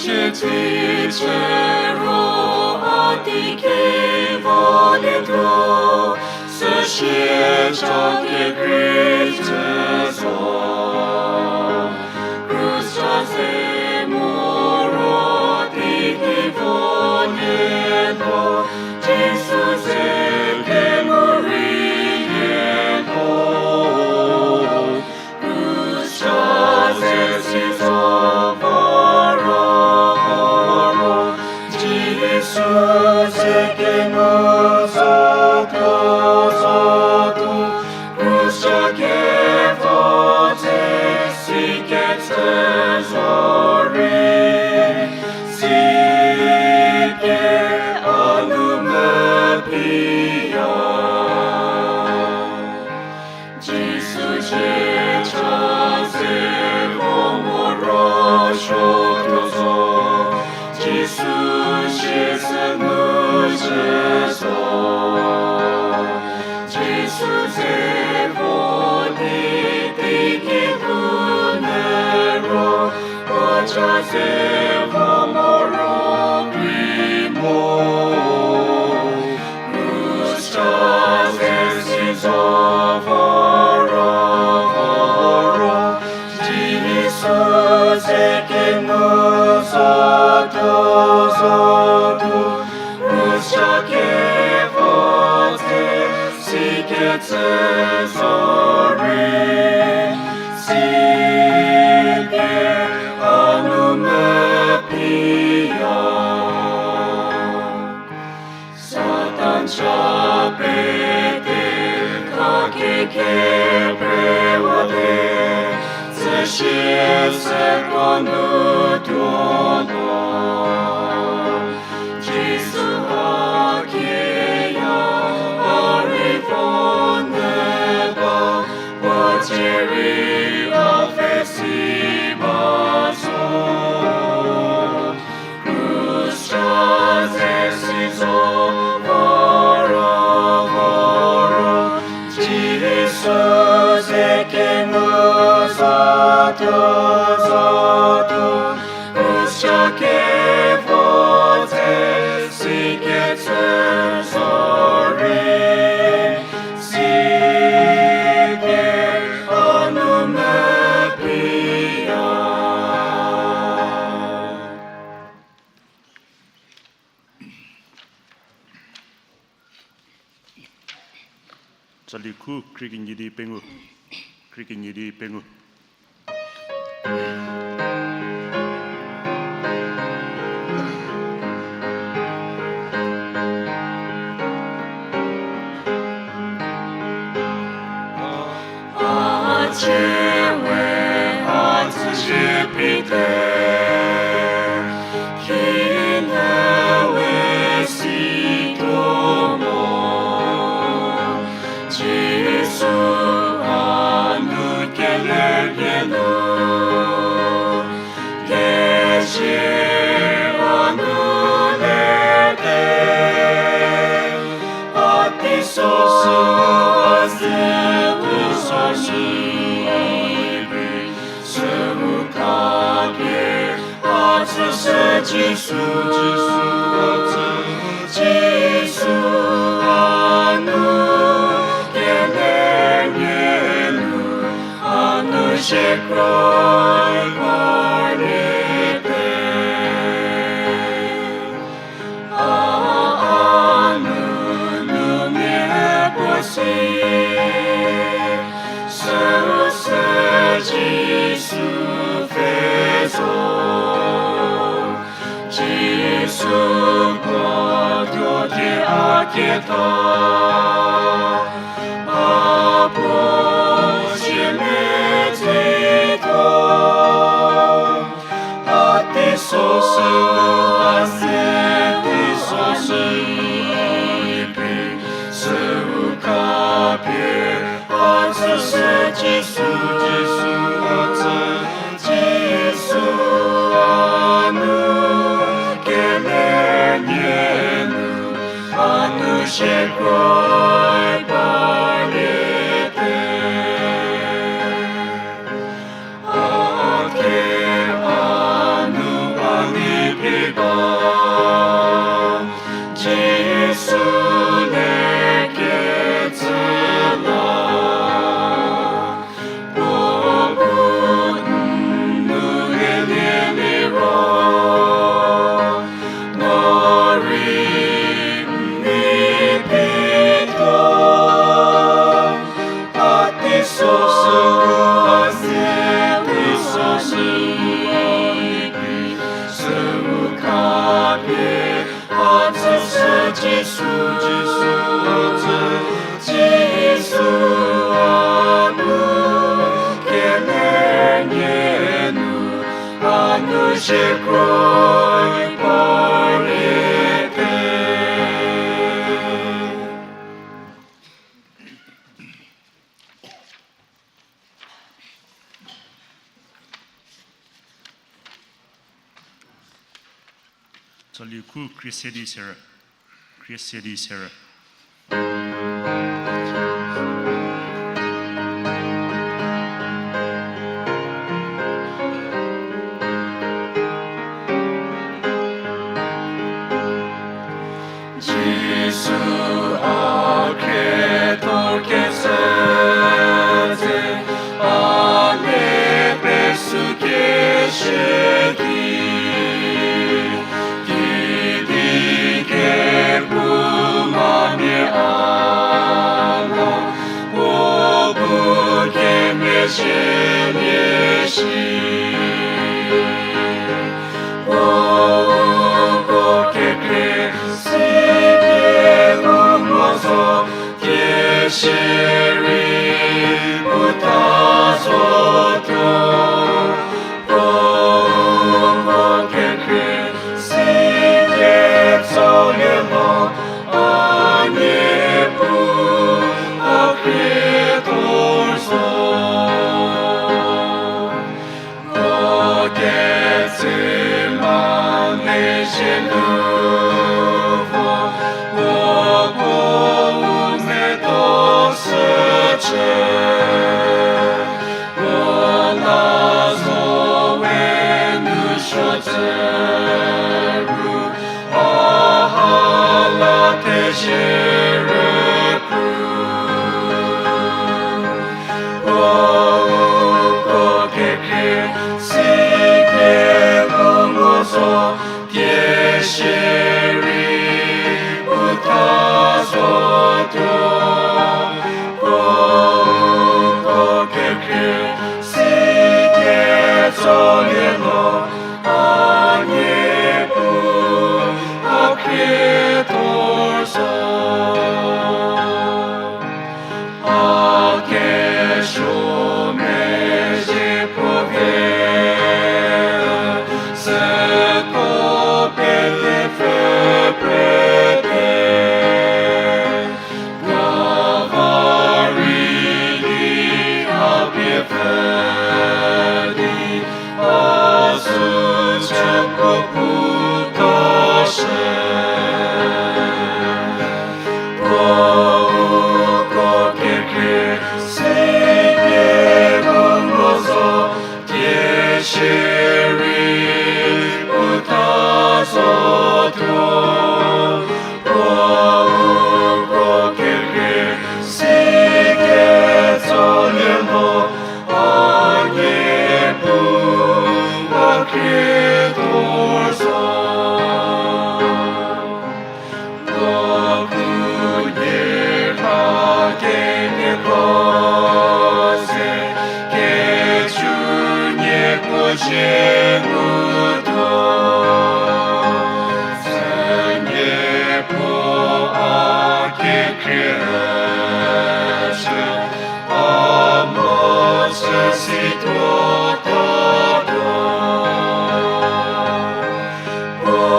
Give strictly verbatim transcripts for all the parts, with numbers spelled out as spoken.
Chütei chü ro a di kevolietuo, süsie cha kekreicü zo. Krus cha ze mo ro di kevolietuo, Jisu ze kemorielietuo. Krus cha ze si zo voro voro, Jisu ze kenu zotuo zotuo, Krus cha kevo ze sikecü zorei, sipie a nu mepia. Jisu cie cha ze vo morosuotuo zo, Jisu sie sünu chü zo. Jisu ze vo di teiki bu nyü ro, puo cha ze vo moro krei mo. Krus cha ze si zo voro voro, Jisu ze kenu zotuo zotuo, Krus cha kevo ze sikecü zorei, sipie a nu mepia. Satan cha pete kha kekepre wate, tsüsie süko nu tuo mo. Jisu a kieya a rei vo nyü ba, puo cie rei a pfhesi ba zo. Krus cha ze si zo voro voro, Jisu ze kenu zotuo zotuo, Krus cha kevo ze sikecü zorei, sipie a nu mepia. Tsali khu krie kenie di pengou, krie kenie di pengou. A cie we a tsüzie pete, khinhie we si tuo mo. Jisu a nu keler nie nu, kezie a nu lete. A teiso sü a ze teiso sü ibi, süu khapie a tsüshü Jisu, Jisu a tsü, Jisu a nu keler nie nu, a nu sie kroi parliete. A, a nu, nu mia puo si, süu sü Jisu pfhe zo. Jisu puo tuo di a kieta, a puo sie metsituo. A teiso sü a ze teiso sü ibi, süu khapie a tsüshü Jisu, Jisu a tsü, Jisu a nu keler nie nu, a nu sie kroi parliete. A ke a nu a ni Jisu, Jisu, Jisu, a nu kemenyienu, a nu ziekroi parliete. Tsali khu khrie se di serü. Khrie se di serü. Jisu a khriethor kezhü tse, a le pesü kesie ki, kidi kephouma mia a mo, puo bu kemezhielie shi. Puo uko kekhrie si pie u mo zo, tie shierei puo ta zotuo. Puo uko kekhrie si pie tsolie mo, a Niepuu, a khriethor zo. Puo ketsü ma mezhie nu vo, puo puo u medo shücie. Puo la zo we nu suo tsü ru, a ha la thezie rükru. Puo uko kekhrie si pie u mo zo, tie shierei puo ta zotuo. Puo uko kekhrie si pie tsolie mo, a Niepuu, a khriethor zo. A kesuo mezhie puo vie, süko pete pfü prete. Kalvari di a pie pfü di, a sü chako puta shü. Puo uko kekhrie si pie u mo zo, tie shierei puo ta zotuo. Puo uko kekhrie si ketsolie mo, a Niepuu, a khriethor zo. Puo khunhie kra kenieko ze, kesuo nie puo zie ngutuo. Sünie puo a kekhrie shü, a mo chü situo tatuo. Puo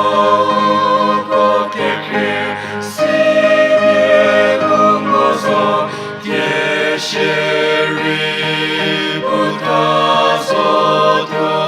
uko kekhrie si pie u mo zo, tie shierei puo ta zotuo.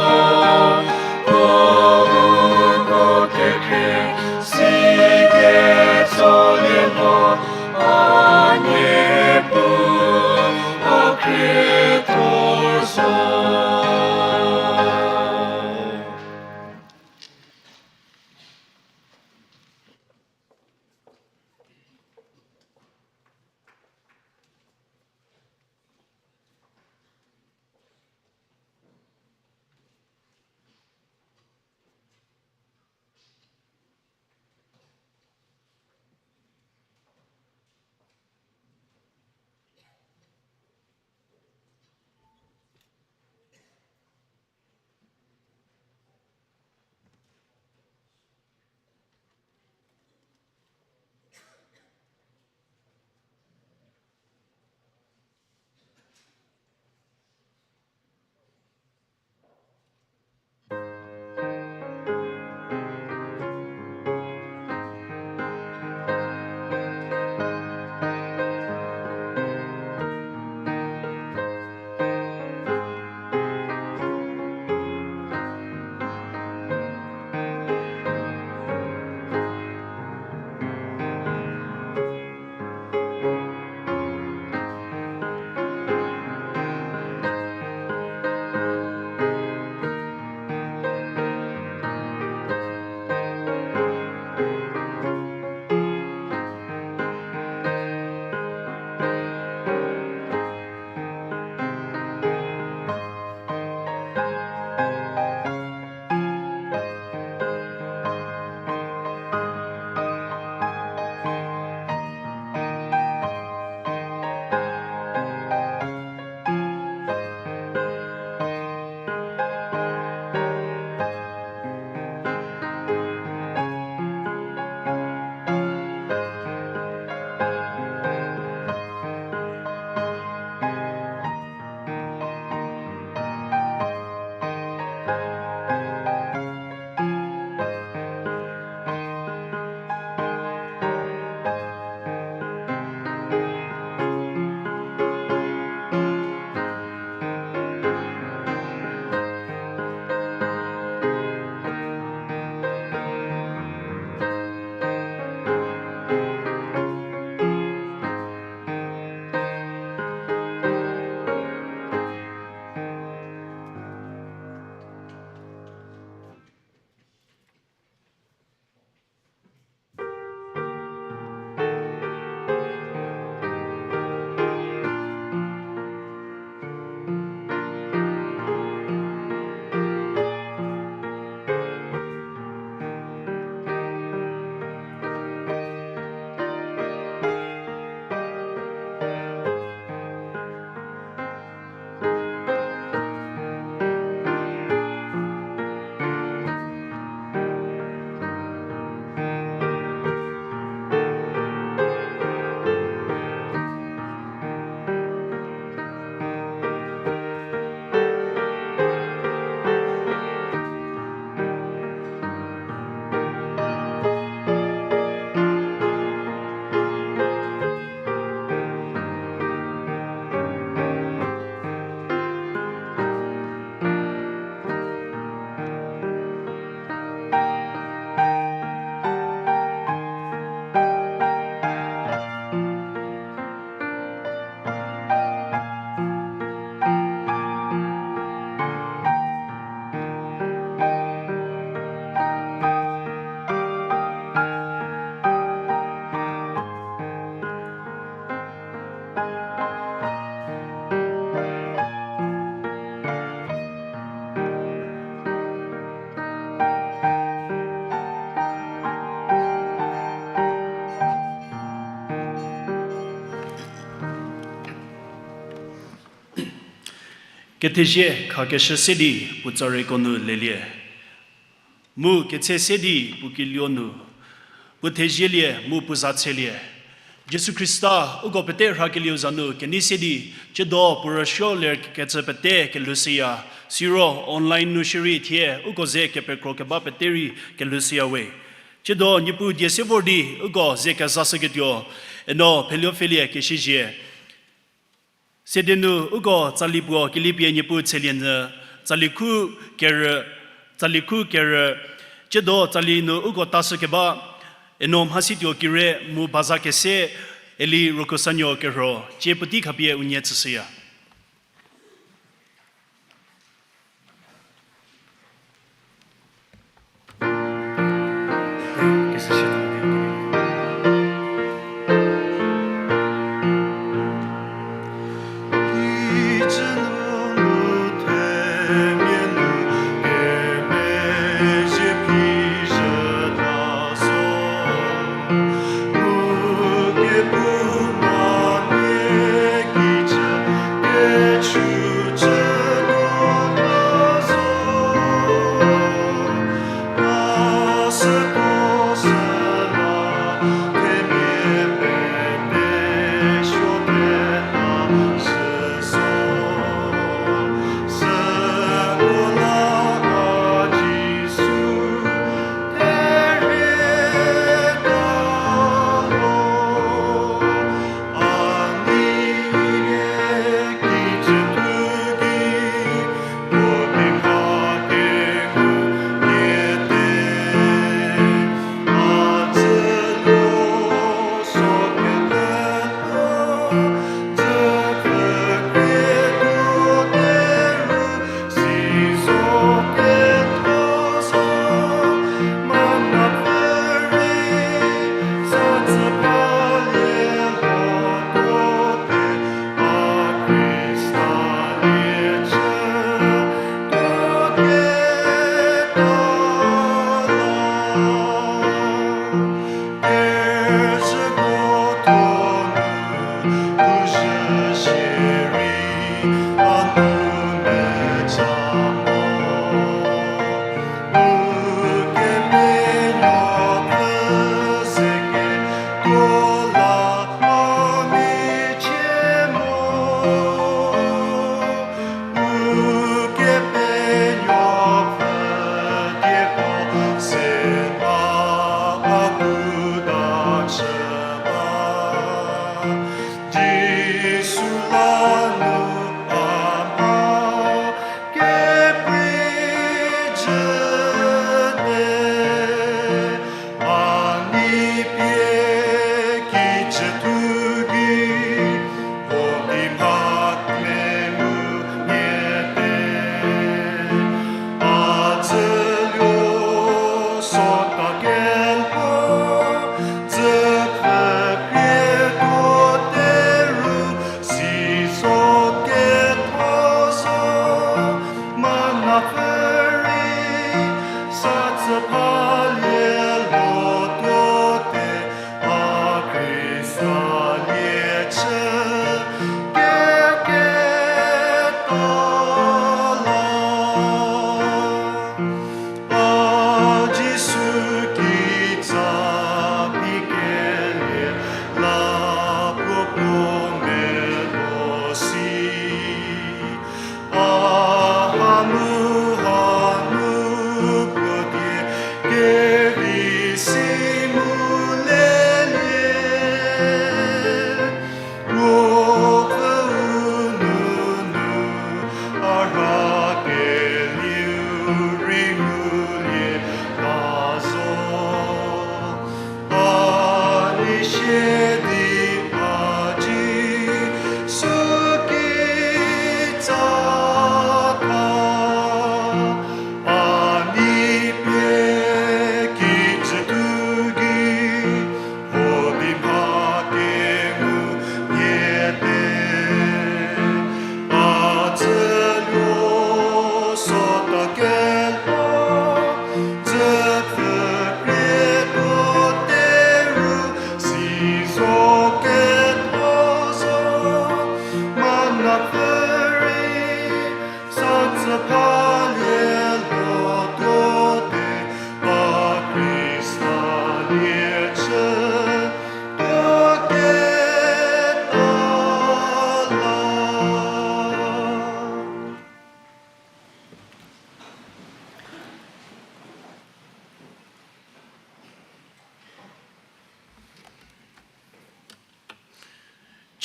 Kethezie khakeshü se di puo tsareiko nu lelie, mu ketse se di puo kiluo nu, puo thezielie mu puo za tselie. Jisu Khrista uko pete rhakelieu za nu kenei se di, tsiedo puo rüsuo ler kecü pete kelhoushüya, siro online nu shierei thie uko ze kepekro keba pete rei kelhoushüya we. Tsiedo Niepuu die se vor di uko ze kezashüketuo, eno pheluo pfhelie kesizie. Sede nu uko tsali puo kelipie Niepuu tselie nyü, tsali khu kerü, tsali khu kerü, tsiedo tsali nu uko tashükeba, eno mhasituo kire mu baza kese, Eli Rokosanuo kerho, cie puotei khapie unie tsüshüya.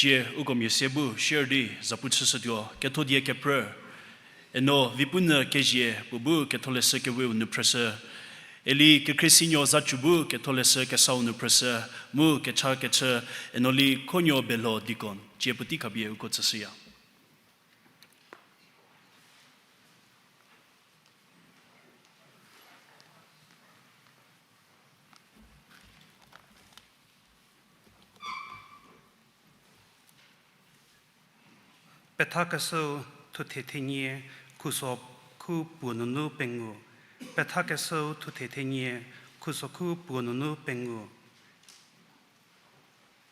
Cie uko mia se bu share di zapu chüshütuo, ketho die kephrü. Eno Vipunyü Kezie puo bu ketholeshü keweu nu phrüshü. Eli Kekhriesinyo Zacu bu ketholeshü kesau nu phrüshü, mu kecha kechü, Eno Likhonuo Belho deacon, cie puotei khapie uko tsüshüya. Pethakeshüu thuthe thenie khuso khu puo nunu pengou. Pethakeshüu thuthe thenie khuso khu puo nunu pengou.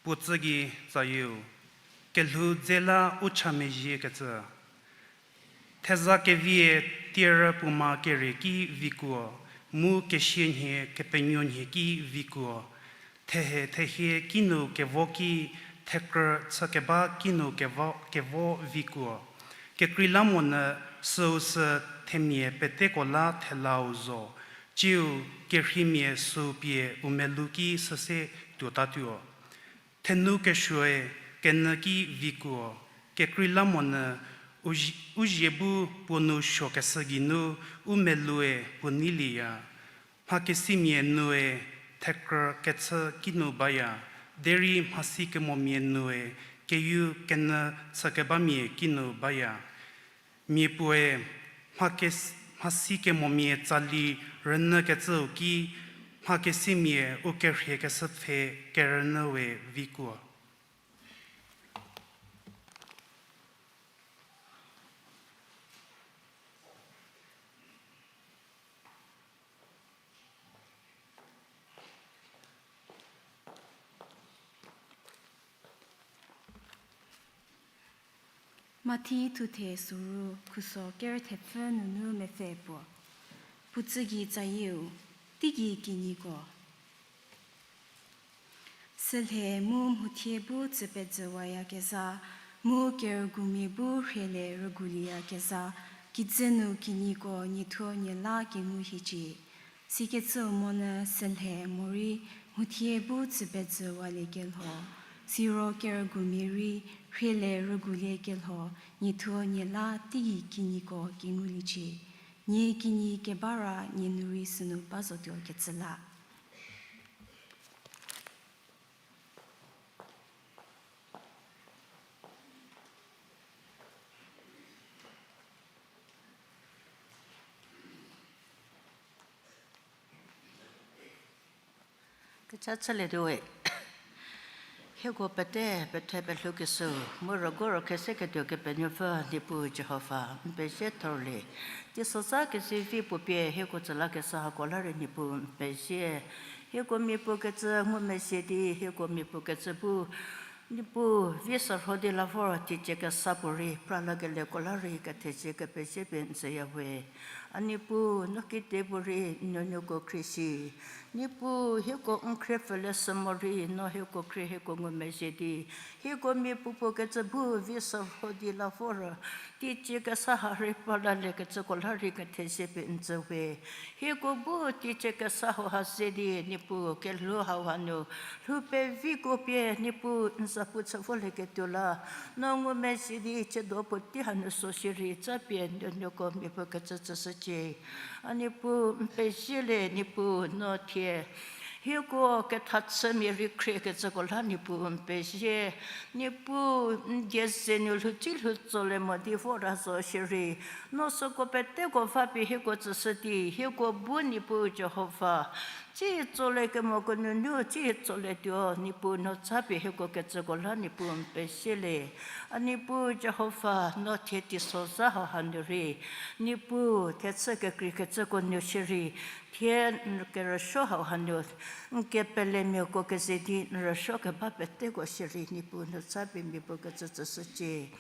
Puo tsü gei tsayieu, kelhou dze la u cha mezhiekecü. Theza kevie tierü puoma kerie ki vikuo, mu kesia nhie kepenuo nhie ki vikuo, thehe thehie kinu kevo ki, thekrü chükeba kinu kevo, kevo vikuo. Kekreilamonyü süu sü themia peteko la thelau zo, tsiu kerheimia süu pie u melou ki süse tuotatuo. Thenu kesuoe kenyü ki vikuo, kekreilamonyü u zie, u zie bu puo nou suokeshü geinu u meloue puo neilieya. Mhakesimia noue thekrü kechü kinu baya, derei mhasikemomia noue keyeu kenyü chükebamia kinu baya. Mia puoe mhakes-, mhasikemomia tsali rünyükecüu ki, mhakesimia u kerhiekeshü pfhe kerünyüwe vikuo. Mathi thuthe soru khuso kerü thepfü nunu mepfü puo. Puo tsü gei tsayieu, teigei kinyiko. Sülhe mu mhothie bu tsü pejüwayakezha, mu kerügumia bu rhie le rügulieyakezha, kijü nu kinyiko niethuo nie la kengu hiecie. Sikecüu monyü sülhe morei mhothie bu tsü pejüwaliekelho, siro kerügumia rei rhie le rüguliekelho, niethuo nie la teigei kinyiko kenguliecie. Nie kinyi keba ra nie nu rei sünu ba zotuo kecü la. Kecha chülietuo we. Hieko pete pethe pelhoukeshüu, mu rüguo rükhrie seketuo Kepenuopfü Niepuu Jihova, n pezie thorlie. Teisozha kezivi puo pie hieko tsü lakeshü hako la rei Niepuu n pezie. Hieko mia puo kecü ngumezhie di, hieko mia puo kecü bu Niepuu vi sürho di la vor teicie kesa puorei pra lakelieko la rei kethezie kepezie pie n tsüya we. A Niepuu, no kedipuorei n nuonuoko khrie shi. Niepuu, hieko n khrie pfhüle sü morei no hieko khrie hieko ngumezhie di, hieko mia puopuo kecü bu vi sürho di la vor teicie kesa ha rei pra laliekecüko la rei kethezie pie n tsü we. Hieko bu teicie kesa hauha ze di Niepuu kelhou hauha nu lhou peviko pie Niepuu n zapu chü volieketuo la, no ngumezhie di tsiedo puotei hanu so shierei tsapie n nuonuoko mia puo kecü tsüshücie. A Niepuu n pezie le Niepuu no thie hieko kethachümia rei khriekecüko la Niepuu n pezie. Niepuu n die ze nu lhoutsei lhou tsolie mo di vota zo shierei, no süko peteko va pie hieko tsüshü di, hieko bu Niepuu Jihova, tsie tsolie kemoko nunu tsie tsolietuo Niepuu no tsapie hieko kecüko la Niepuu n pezie le. A Niepuu Jihova no thie teisozha hauha nu rei, Niepuu thechü kekreikecüko nu shierei, thie n kerüsuo hauha nu, n kepelemiako keze di n rüsuo keba peteko shierei Niepuu no tsapie mia puo kecü tsüshücie.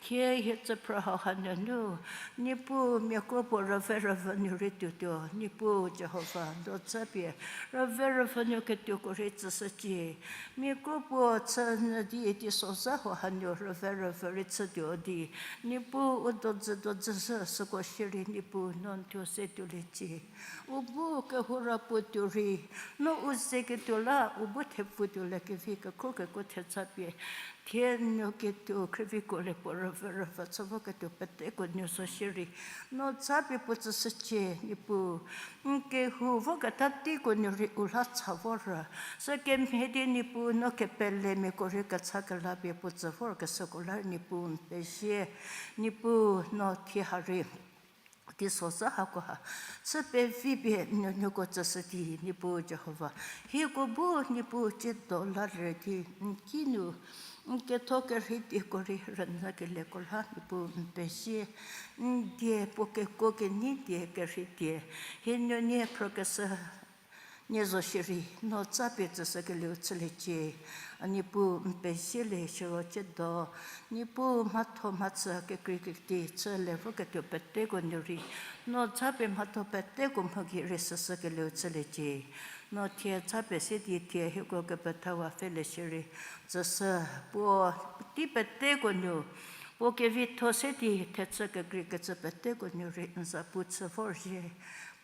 Thie hie tsüphrü hauha nunu, Niepuu mia kro puo rüve rüvü nu rei tuotuo, Niepuu Jihova no tsapie rüve rüvü nu ketuoko rei tsüshücie. Mia kro puo chü nyü di teisozha hauha nu rüve rüvü rei chütuo di, Niepuu u dodzü dodzü zhü süko shierei Niepuu no n thuo se tuoliecie. U bu kehoura puo tuo rei, no u ze ketuo la u bu thepfu tuoliekevi kekhro kekuo thetsapie Thie n nuo ketuo khrieviko lie puo rüvü rüvü chü voketuo peteko nuo zo shierei, no japie puo tsüshücie, Niepuu. N kehou voketa teiko nu rei u lha cha vor rü, sükemhie di Niepuu no kepelemiako rei kecha kelapie puo tsü vorkeshüko la Niepuu n pezie, Niepuu no thie ha rei teisozha hako ha chü pevi pie n nuonuoko tsüshü di, Niepuu Jihova, hieko bu Niepuu tsiedo la ler di n kinu n ketho kerhei dieko rei rünyükelieko la Niepuu n pezie, n die puo kekuo kenei die kerhei die, hie nuonie phrükeshü nie zo shierei, no japie tsüshükelieu chüliecie. A Niepuu n pezie le siro tsiedo, Niepuu mhatho mhachü kekreikecü chü le voketuo peteko nu rei, no japie mhatho peteko mho gei rei süshükelieu chüliecie. No thie japie se di thie hieko kepethau pfhülie shierei, tsüshü puo tei peteko nu, puo kevitho se di thechü kekreikecü peteko nu rei n zapu chü vorzhie.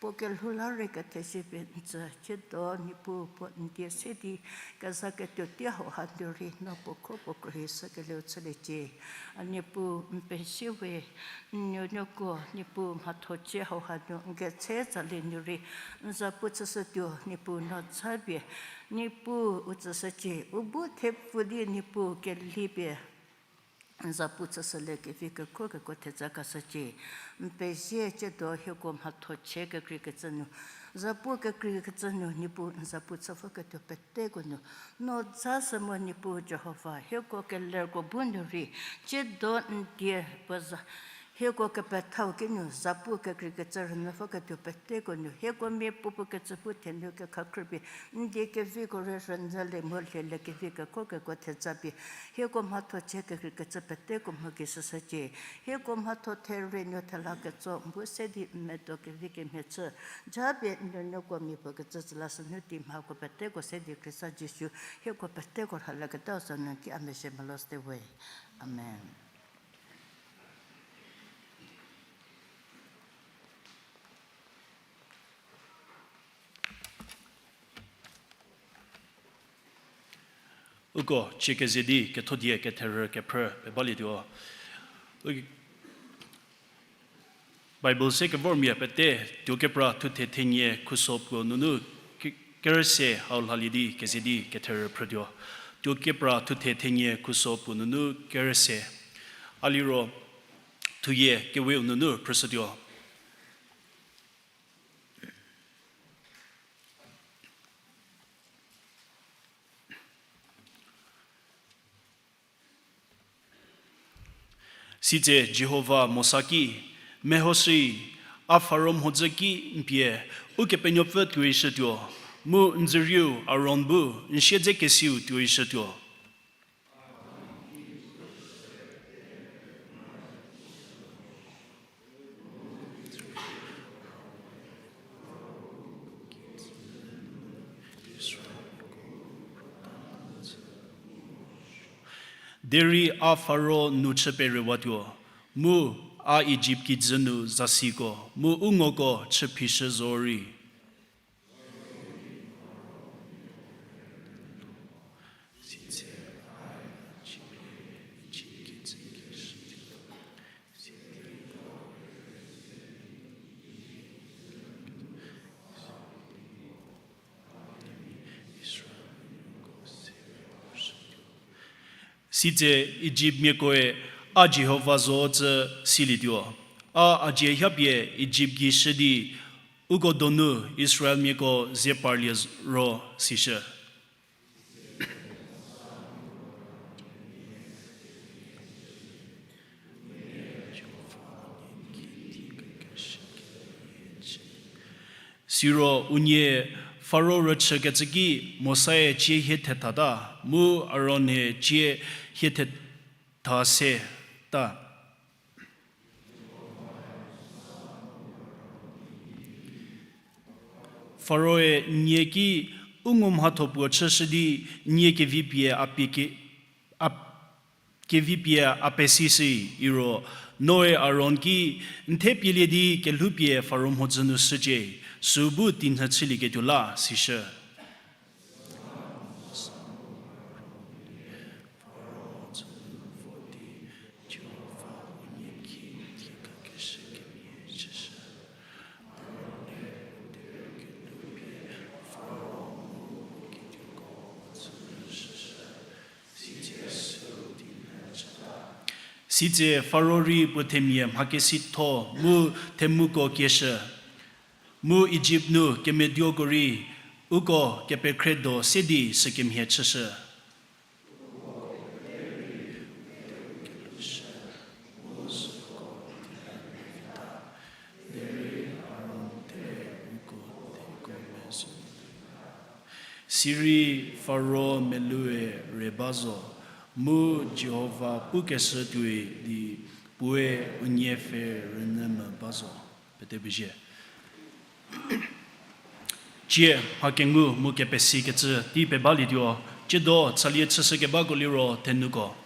Puo kelhou la rei kethezie pie n tsü tsiedo Niepuu puo n die se di kezaketuo tei hauha nu rei no puo kro puo krühi shükelieu chüliecie. A Niepuu n pezie we, n nuonuoko Niepuu mhatho cie hauha nu n ketse tsalie nu rei n zapu chüshütuo Niepuu no japie, Niepuu u tsüshücie, u bu thepfu di Niepuu kelipie n zapu chüshülie kevi kekuo kekuo theza kashücie. N pezie tsiedo hieko mhatho chie kekreikecü nu, zapu kekreikecü nu Niepuu n zapu chü voketuo peteko nu, no ja sü mo Niepuu Jihova, hieko kelerko bu nu rei, tsiedo n die puo za, hieko kepethau kinu zapu kekreikecü rünyü voketuo peteko nu, hieko mia puopuo kecü bu thenu kekha khrüpie, n die keviko rei rünyülie mu lhielie kevi kekuo kekuo theza pie, hieko mhatho chie kekreikecü peteko mho gei süshücie. Hieko mhatho therie nu thela ketso bu se di n medo kevi kemhie chü, japie n nuonuoko mia puo kecü tsü lashü nu di mhako peteko se di Khrista Jisu hieko peteko rhalaketau za nu ki a mezhie meloshüte we. Amen. Uko chie keze di kethodie ketherü kephrü pebalietuo. Bible se kevormia pete, Tuokepra thuthe thenie khuso puo nunu ke-, kerüse hau lhalie di keze di ketherü phrütuo. Tuokepra thuthe thenie khuso puo nunu kerüse. A liro thuyie keweu nunu phrüshütuo. Sitse Jihova Mosa ki, mehoshü, a Faro mhodzü ki n pie, Ukepenuopfü tuoishütuo, mu n dzürieu Aron bu n siedzekesiu tuoishütuo. Derei a Faro nu chü perewatuo, mu a Ijipt kijü nu zasiko mu u ngoko chü phishü zorei. Sitse Ijiptmiakoe a Jihova zo tsü silietuo, a adzie hiapie Ijipt gei shü di uko donu Israelmiako ze parlie ro sishü. Siro unie Faro rüchükecü ki Mosae cie hie thethata, mu Aron-e cie hie thetha se ta. Faroe n nie ki, u ngumhatho puo chüshü di n nie kevi pie a pie ke-, a, kevi pie a pesishü iro, noe Aron ki, n the pielie di kelhoupie Faro mhodzü nu shücie, süu bu tinyhü chülieketuo la, sishü. Sitse Faro rei puo themia mhakesitho mu themuko kieshü, mu Ijipt nu kemeduoko rei uko kepekhredo se di sükemhie chüshü. Sirei Faro meloue re ba zo, mu Jihova pukeshü tuoi di puoe unie pfhe rünyü mü ba zo. Pete pezhie. Tsie mha kengu mu kepesikecü tei pebalietuo, tsiedo tsalie chüshükebako liro thenuko.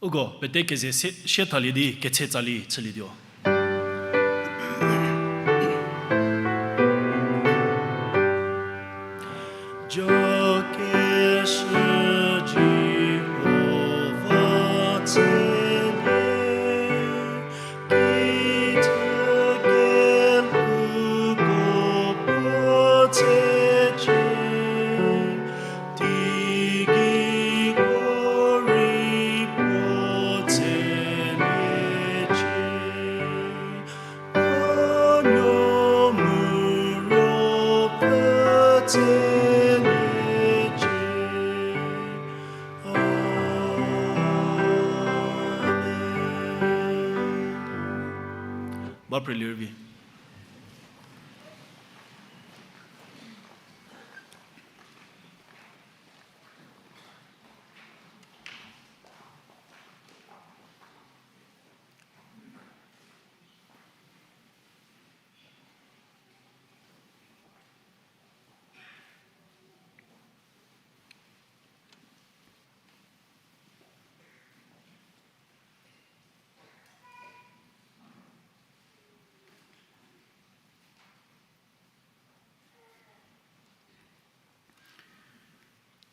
Uko pete keze se-, sie thalie di ketse tsali chülietuo. Ba prelie rüvi.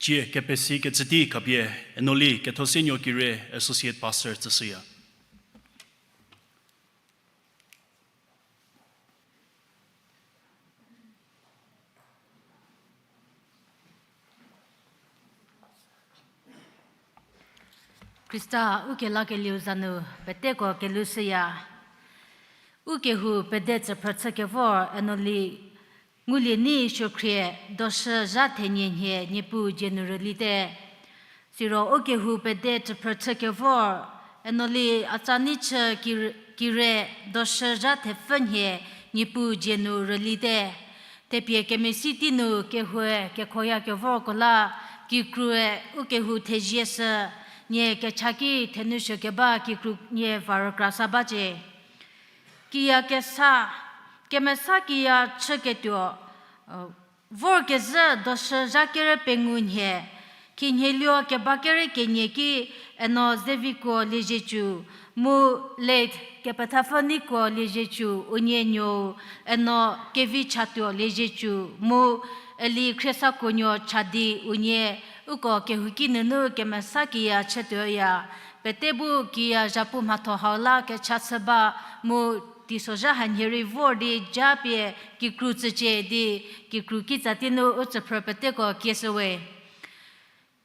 Cie kepesi kecü tei khapie Enoli Kethosenuo Kire, Associate Pastor tsüshüya. Khrista ukelakelieu za nu peteko kelushüya. Ukehou pede tsüphrü chükevor Enoli Ngulieni Suokhrie, doshü zha thenie nhie Niepuu dzie nu rülite. Siro ukehou pede tsüphrü chükevor Enoli Atsaneichü Kir-, Kire, doshü zha thepfü nhie Niepuu dzie nu rülite. Thepie kemesi tei nu kehoue kekhoyakevorko la, kikrue ukehou thezieshü nie kechaki thenou suo keba kikru nie va rükra sa bacie. Kiya kesa, kemesa kiya chüketuo, vorkezhü doshü zha kerü pengou nhie, khinhieluo keba kerü kenie ki Eno Zevikuo Liezietsu, mu late Kepethapfü Neikuo Liezietsu unie nuou, Eno Kevi Chatuo Liezietsu, mu Eli Khriesakuonuo Chadi unie, uko kehouki nunu kemesa kiya chütuoya. Pete bu kiya zhapu mhatho hau la kecha chü ba mu teisozha hanhie rei vor di japie kikru tsücie di kikru kitsa tei nu u tsüphrü peteko kieshüwe.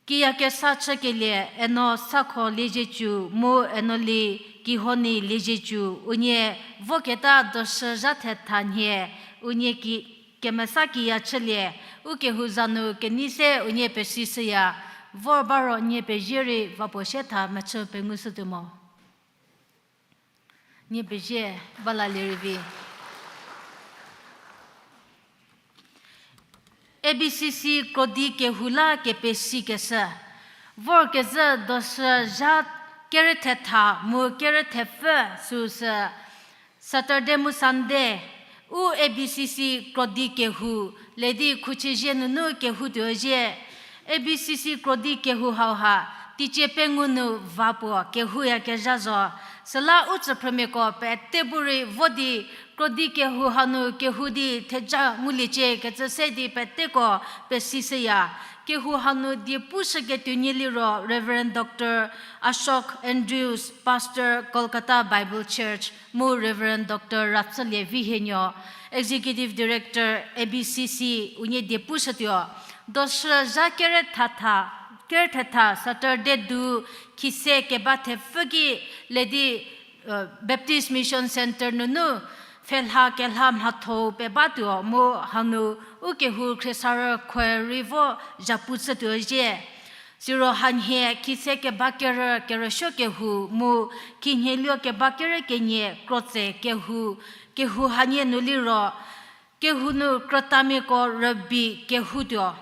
Kiya kesa chükelie Eno Sakho Liezietsu mu Enoli Kihoni Liezietsu unie voketa doshü zha thetha nhie unie ki kemesa kiya chülie, ukehou za nu kenei se unie pesishüya, vor ba ro nie pezie rei va puo sie tha mechü pengushütuo mo. Nie pezie, ba lalie rei vi. A B C C krodi kehou la kepesikeshü. Vorkezhü doshü zha kerü thetha mu kerü thepfü süsü Saturday mu Sunday, u A B C C krodi kehou, ledi khuchüzie nunu kehoutuo zie. A B C C krodi kehou hauha, teicie pengou nu va puo kehouyakezha zo. Süla u tsüphrümiako pete bu rei vo di krodi kehou hanu kehou di theja nguliecie kecü se di peteko pesishüya. Kehou hanu die pushüketuo nie liro Reverend Doctor Ashok Andrews, Pastor Kolkata Bible Church, mu Reverend Doctor Ratsolie Vihienuo, Executive Director A B C C, unie die pushütuo. Doshü zha kerü thetha, kerü thetha Saturday du khise keba thepfü ki ledi Baptist Mission Centre nunu pfhelha kelha mhatho-u pebatuo mu hanu u kehou khriesarü khoe rei vo zhapu chütuo zie. Siro hanhie khise keba kerü kerüsuo kehou mu khinhieluo keba kerü kenie krotse kehou, kehou hanie nu liro kehou nu krütamiako rübei kehoutuo.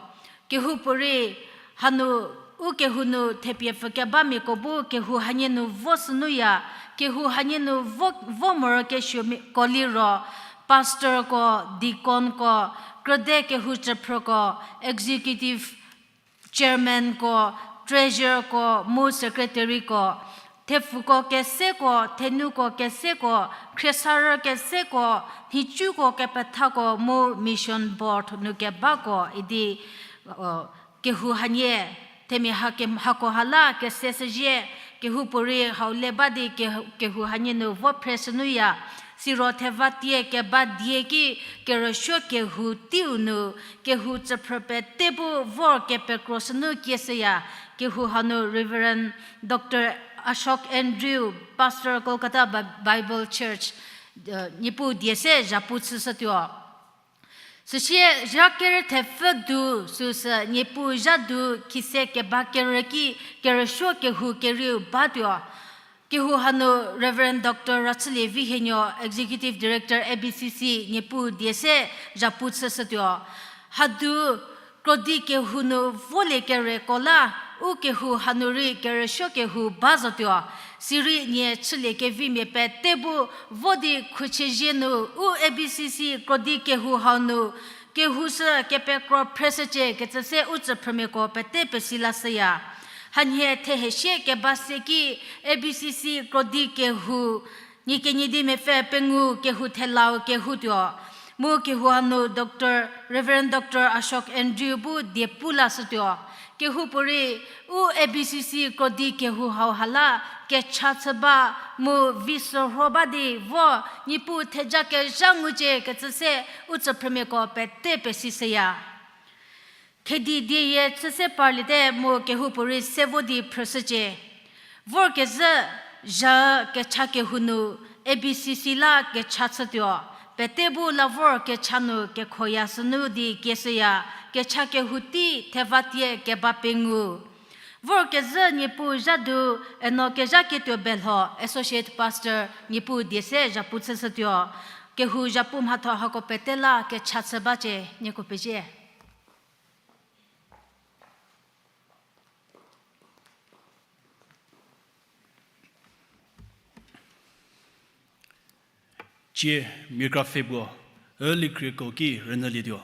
Kehoupuorei hanu u kehou nu thepie pfü kebamiako bu kehou hanie nu vo sünuya, kehou hanie nu vo, vo morokesuomiako liro pastorko, deaconko, krüde kehou chüphrüko, executive chairmanko, treasurerko mu secretaryko, thepfuko keseko, thenuko keseko, khriesarü keseko, nhicuko kepethako mu mission board nu kebako idi, kehou hanie, themia hako ha la kese shüzhie, kehoupuorei hau le ba di kehou hanie nu vo phre shünuya, siro thevatie keba die ki kerüsuo kehou teiu nu, kehou tsüphrü pete bu vor kepekro shünu kieshüya, kehou hanu Reverend Doctor Ashok Andrew, Pastor Kolkata Bi-, Bible Church, Niepuu die se zhapu chüshütuo. Süsie zha kerü thepfü du süsü Niepuu zha du khise keba kerü ki kerüsuo kehou kerieu batuo. Kehou hanu Reverend Doctor Rachülie Vihienuo, Executive Director A B C C, Niepuu die se zhapu chüshütuo. Hadu krodi kehou nu volie kereko la, u kehou hanu rei kerüsuo kehou ba zotuo. Sirei nie chülie kevimia pete bu vo di khuchiezie nu u A B C C krodi kehou hau nu kehou sü kepekro phreshücie kecü se u tsüphrümiako pete pesi lashüya. Hanhie thehesie keba se ki A B C C krodi kehou, nie kenyi di mepfü pengou kehou thelau kehoutuo. Mu kehou hanu Doctor, Reverend Doctor Ashok Andrew bu diepu lashütuo. Kehoupuorei u A B C C krodi kehou hau ha la kecha chü ba mu vi sürho ba di vo Niepuu theja kezha ngucie kecü se u tsüphrümiako pete pesishüya. Khedi dieyie chü se parliete mu kehoupuorei se vo di phrüshücie. Vorkezhü zha kecha kehou nu A B C C la kecha chütuo. Pete bu la vor kecha nu kekhoya sünu di kieshüya, kecha kehou tei thevatie keba pengou. Vorkezhü Niepuu zha du eno kezha ketuo belho Associate Pastor Niepuu die se zhapu chüshütuo. Kehou zhapu mhatho hako pete la kecha chü bacie, nieko pezie. Cie, miakrapfhe puo, ü likrieko ki rünyülietuo.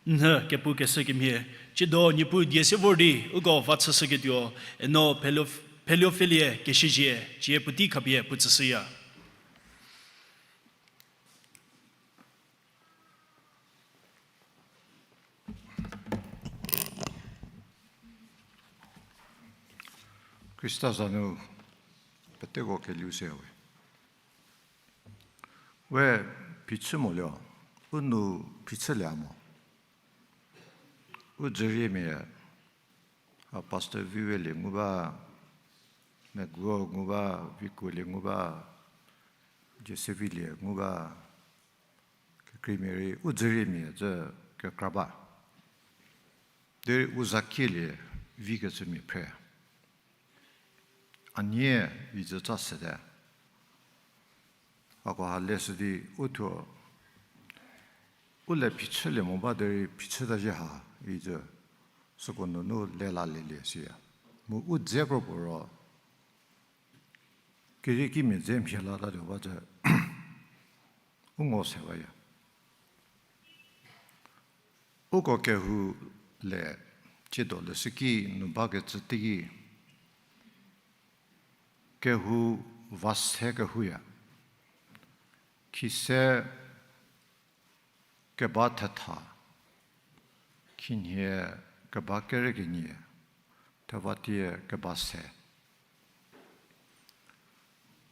Nhü kepu kesü kemhie, ciedo Niepuu die se vor di uko va chüshüketuo, eno Phelio-, Pheliofelie Keshizie, cie puotei khapie puo tsüshüya. Khrista za nu peteko keliu se we. We phichü mo lio, u nou phichülie mo. U dzüriemia, a Pastor Vivelie ngu ba, Meguo ngu ba, Vikuolie ngu ba, Josefilie ngu ba, kekreimia rei u dzüriemia zü kekra ba. Derei u zakielie vikecümia phre. A nie vi zü ca sete. Ako ha leshü di u thuo, u le phichülie mo ba derei phichüta zhie ha, vi zü süko nunu le lalelie siya. Mu u dze kro puo ro, keriekimia dze mhie latatuo ba zü, u ngo se baya. Uko kehou le, ciedo leshüki nu bakecü teiki, kehou va se kehouya. Khise keba thetha, khinhie keba kerekenie, thevatie keba se.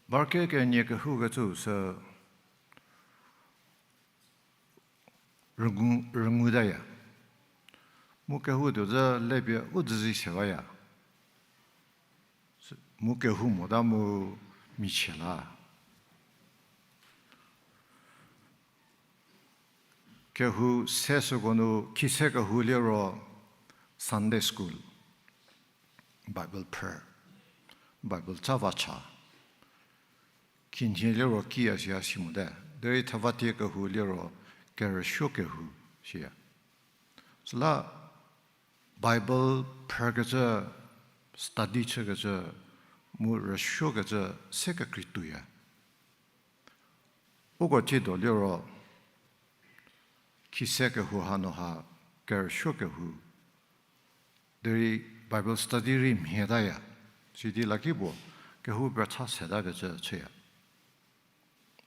Ba kekenie kehoukecü sü rüngutaya. Mu kehou tuo zü lepie u dzüzi se baya. Mu kehou mota mu michie la. Kehou se süko nu khise kehou liro Sunday school, Bible phrü, Bible ca va cha. Khinhie liro kiya siya si mote. Derei thevatie kehou liro kerüsuo kehou siya. Süla Bible phrükecü, study chükecü, mu rüsuokecü se kekrei tuoya. Uko ciedo liro, khise kehou hanu ha kerüsuo kehou. Derei Bible study rei mhietaya. Sidi lakipuo kehou pecha setakecü chüya.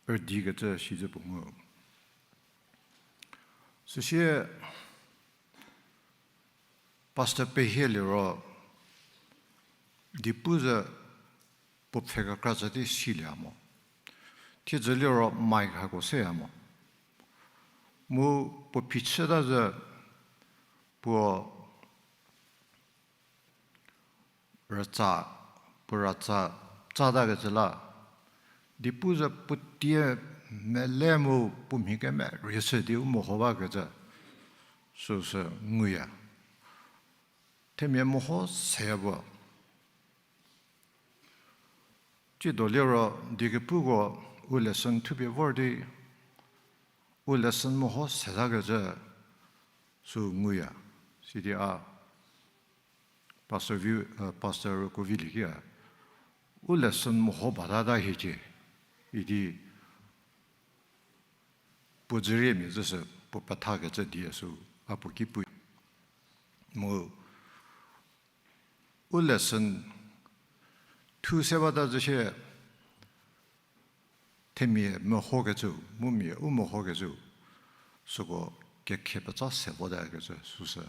Üdi kecü sizü puo ngu. Süsie Pastor Pehie liro, dipu zü puo pfhe kekra zü di silie mo. Thiedzü liro mic hako seya mo. Mu puo phichüta zü puo rütsa, puo rütsa, tsata kecü la. Dipu zü puo tie mele mu puo mhi kemerie shü di u meho bakecü süsü nguya. Themia meho seya puo. Ciedo liro diekepuko u lesson thupie vor di, u lesson meho setakecü sü nguya. Sidi a Pastor vi, Pastor Rükuovilie ki a, U lesson meho batata hiecie idi puo dzüriemia züsü puo pethakecü die sü a puo ki pu. Mu u lesson thu se bata zü shie themia mehokecü, mu mia u mehokecü, süko kekhe petsa se votakecü süsü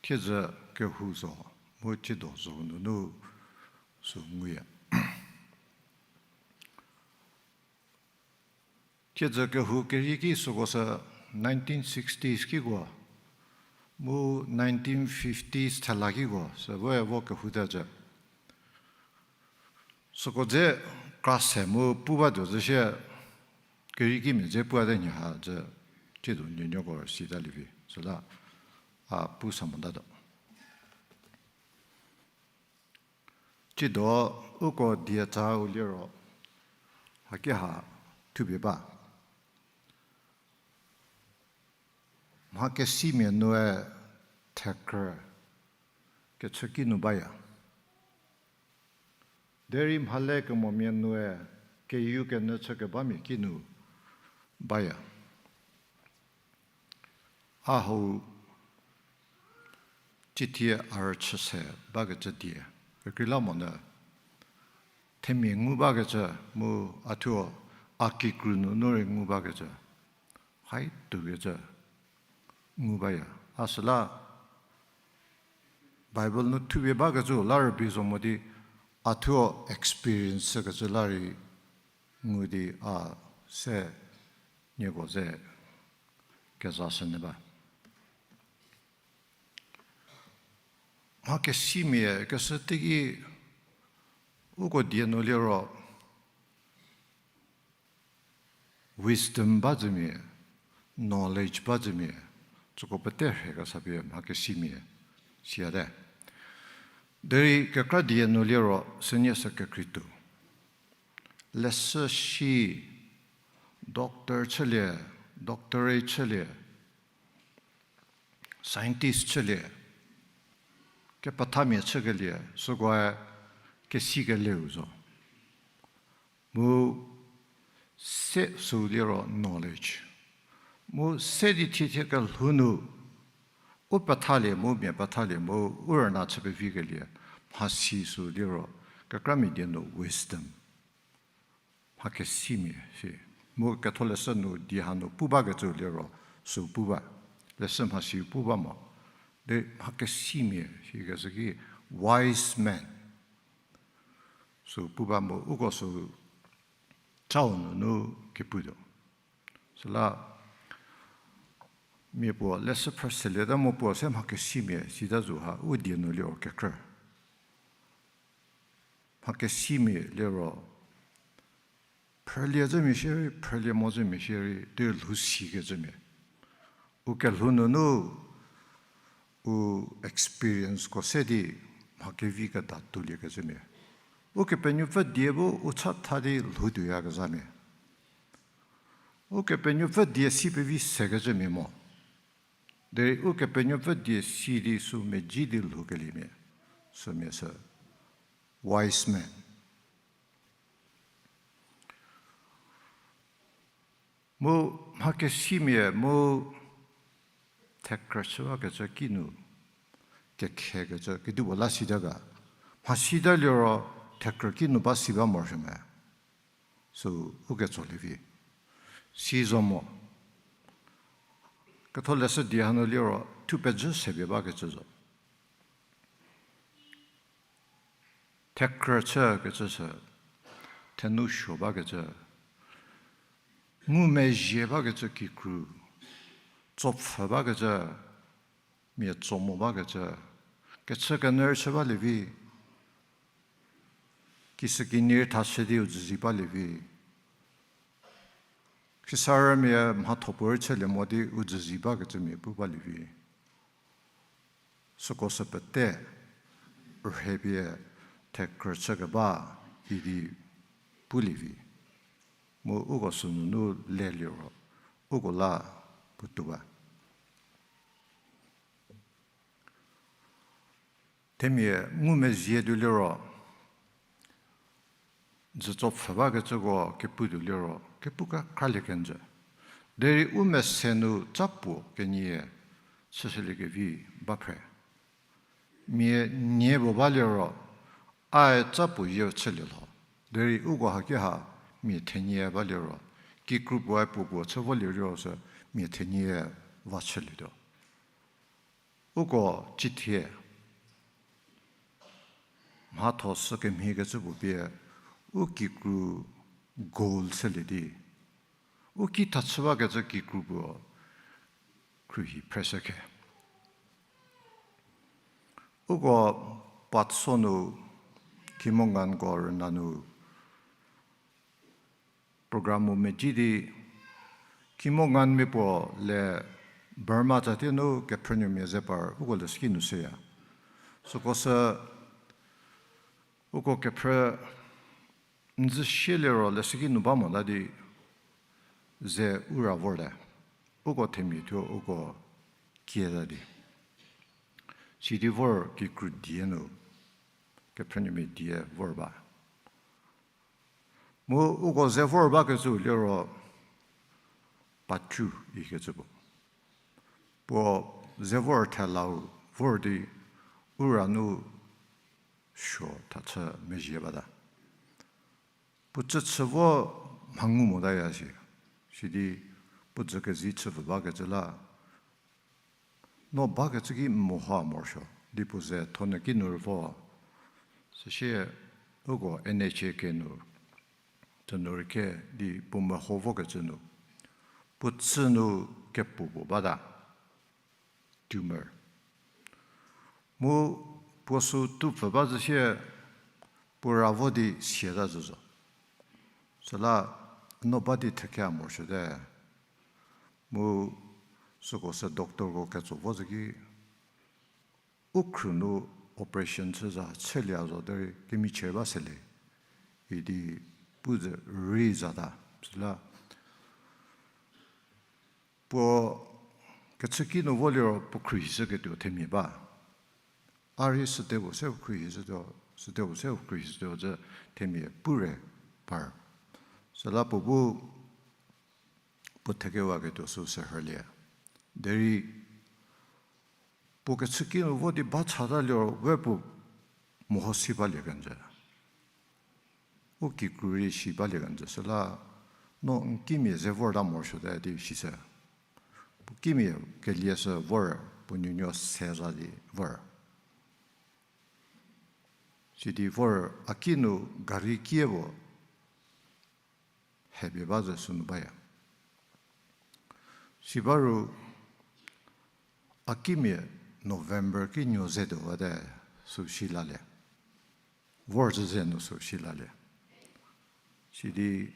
thiedzü kehou zo, mu tsiedo zo nunu sü nguya. Thiedzü kehou kerieki süko sü nineteen sixties kiko, mu nineteen fifties thela kiko sü voe vo kehou tacü. Süko dze kra se mu pu batuo zü shie keriekimia dze puate nhie ha zü, tsiedo nuonuoko sitalie vi süla a pu sa motatuo. Tsiedo uko dietsa u liro haki ha thupie ba. Mha kesimia nue thekrü kechü kinu baya. Derei mhale kemomia nue keyu kenyü chü kebamia kinu baya. A hau ciethie a rüchü se bakecü die kekreilamonyü themia ngu bakecü mu a thuo a kikru nunu rei ngu bakecü, hai toukecü ngu baya. A süla Bible nu thupie bakecü la rübei zo mo di a thuo experience kecü la rei ngu di a se nieko ze kezashünyü ba. Mha kesimia keshü teiki uko die nu liro wisdom ba zümia, knowledge ba zümia, süko pete rhe kesapie mha kesimia siate. Derei kekra die nu liro sünie sü kekreituo. Leshü shi, doctor chülie, doctorate chülie, scientist chülie, kepethamia chükelie, sükoe kesikelieu zo. Mu se sü liro knowledge. Mu se di thiethie kelhou nu, u pethalie mu mia pethalie mu u rüna chü pevikelie, mhasi sü liro, kekramia die nu wisdom. Mha kesimia si. Mu ketholeshü nu die hanu pu bakecü liro, sü pu ba. Leshü mhasi pu ba mo. De mha kesimia sikecü ki wise man. Sü pu ba mu uko sü chau nunu keputuo. Süla mia puo leshü phrü selieta mo puo se mha kesimia sita zo ha u die nu liro kekrü. Mha kesimia liro phrülie zümia shierei, phrülie mo zümia shierei, di lhou sikecümia. U kelhou nunu u experienceko se di mha kevi keda tuoliekecümia. Ukepenuopfü die bu u chatha di lhou tuoyakezhamia. Ukepenuopfü die si pevi sekecümia mo. Derei Ukepenuopfü die si di sü medzi di lhoukeliemia. Sümia sü wise man. Mu mha kesimia mu thekrü chü bakecü kinu kekhekecü kedipuo la sita ga. Mha sita liro thekrü kinu ba si ba morosuo me. Sü uketsolie vi. Si zo mo. Ketholeshü die hanu liro thu pezhü sepie bakecü zo. Thekrü chükecü sü, thenou suo bakecü, ngumezhie bakecü kikru, tsopfhü bakecü, mia tso mo bakecü, kechü kenyü rei chü balie vi, kisükinyi rei thashü di u dzüzi balie vi, khrisa rümia mhatho puorei chülie mo di u dzüzi bakecümia pu balie vi. Süko sü pete rhepie thekrü chükeba idi pulie vi. Mu uko sünunu leliro, uko la puotou ba. Themia ngumezhie tuo liro, dzütso pfhü bakecüko kepu tuo liro, kepu kekralie kenjü. Derei u mese nu tsa puo kenie chüshüliekevi ba phre. Mia nie puo ba liro, ae tsa puo yie chülie lho. Derei uko haki ha mia thenie ba liro, kikru puoe puo puo chü volie liro sü mia thenie va chülietuo. Uko cithie mhatho sü kemhiekecü puo pie, u kikru goal chülie di, u ki tha chü bakecü kikru puo khruohi phreshü khe. Uko Patso nu, Kimonganko rüna nu program-u medzi di, Kimonganmia puo le Burma tsatie nu kephrünuomia ze par uko leshüki nu shüya. Süko sü uko kephrü n zü sieliro leshüki nu ba mota di ze u ra vorte. Uko themia thuo uko kieta di, sidi vor kikru die nu, kephrünuomia die vor ba. Mu uko ze vor bakecü liro Pachu ikecü puo. Puo ze vor thelau vor di u ra nu suo tha chü mezhie bata. Puo tsü chü vo mha ngu motaya si. Sidi puo dzü kezi chüpfü bakecü la, no bakecü ki n mehoa morosuo di puo ze thonyü ki nu rei vo. Süsie uko N H A K nu, tsünu rei khe di puo meho vokecü nu, puo tsü nu kepuo puo bata, tumor. Mu puo sü tupfü ba zü sie, puo ra vo di siata zü zo. Süla no ba di thekhia morosuote. Mu süko sü doctorko ketso vo zü ki, u khru nu operation chü za chülie zo derei kemichie ba sele idi pu zü rei zata. Süla puo kechüki nu vo liro puo khruohishüketuo themia ba. A rei süte puo se khruohishütuo, süte puo se khruohishütuo zü themia pu re par. Süla puo bu puo thekewaketuo sü sürhülie. Derei puo kechüki nu vo di ba chata liro we puo meho si balie kenjü. U kikru rei si balie kenjü süla, no n kimia ze vorta morosuote di sisü. Puo kimia kelie sü vor, puo nuonuo se za di vor. Sidi vor a ki nu gari kie puo hepie ba zü sünu baya. Siba ru a kimia November ki nuo ze tuowate sü si lalie. Vor zü ze nu sü si lalie. Sidi,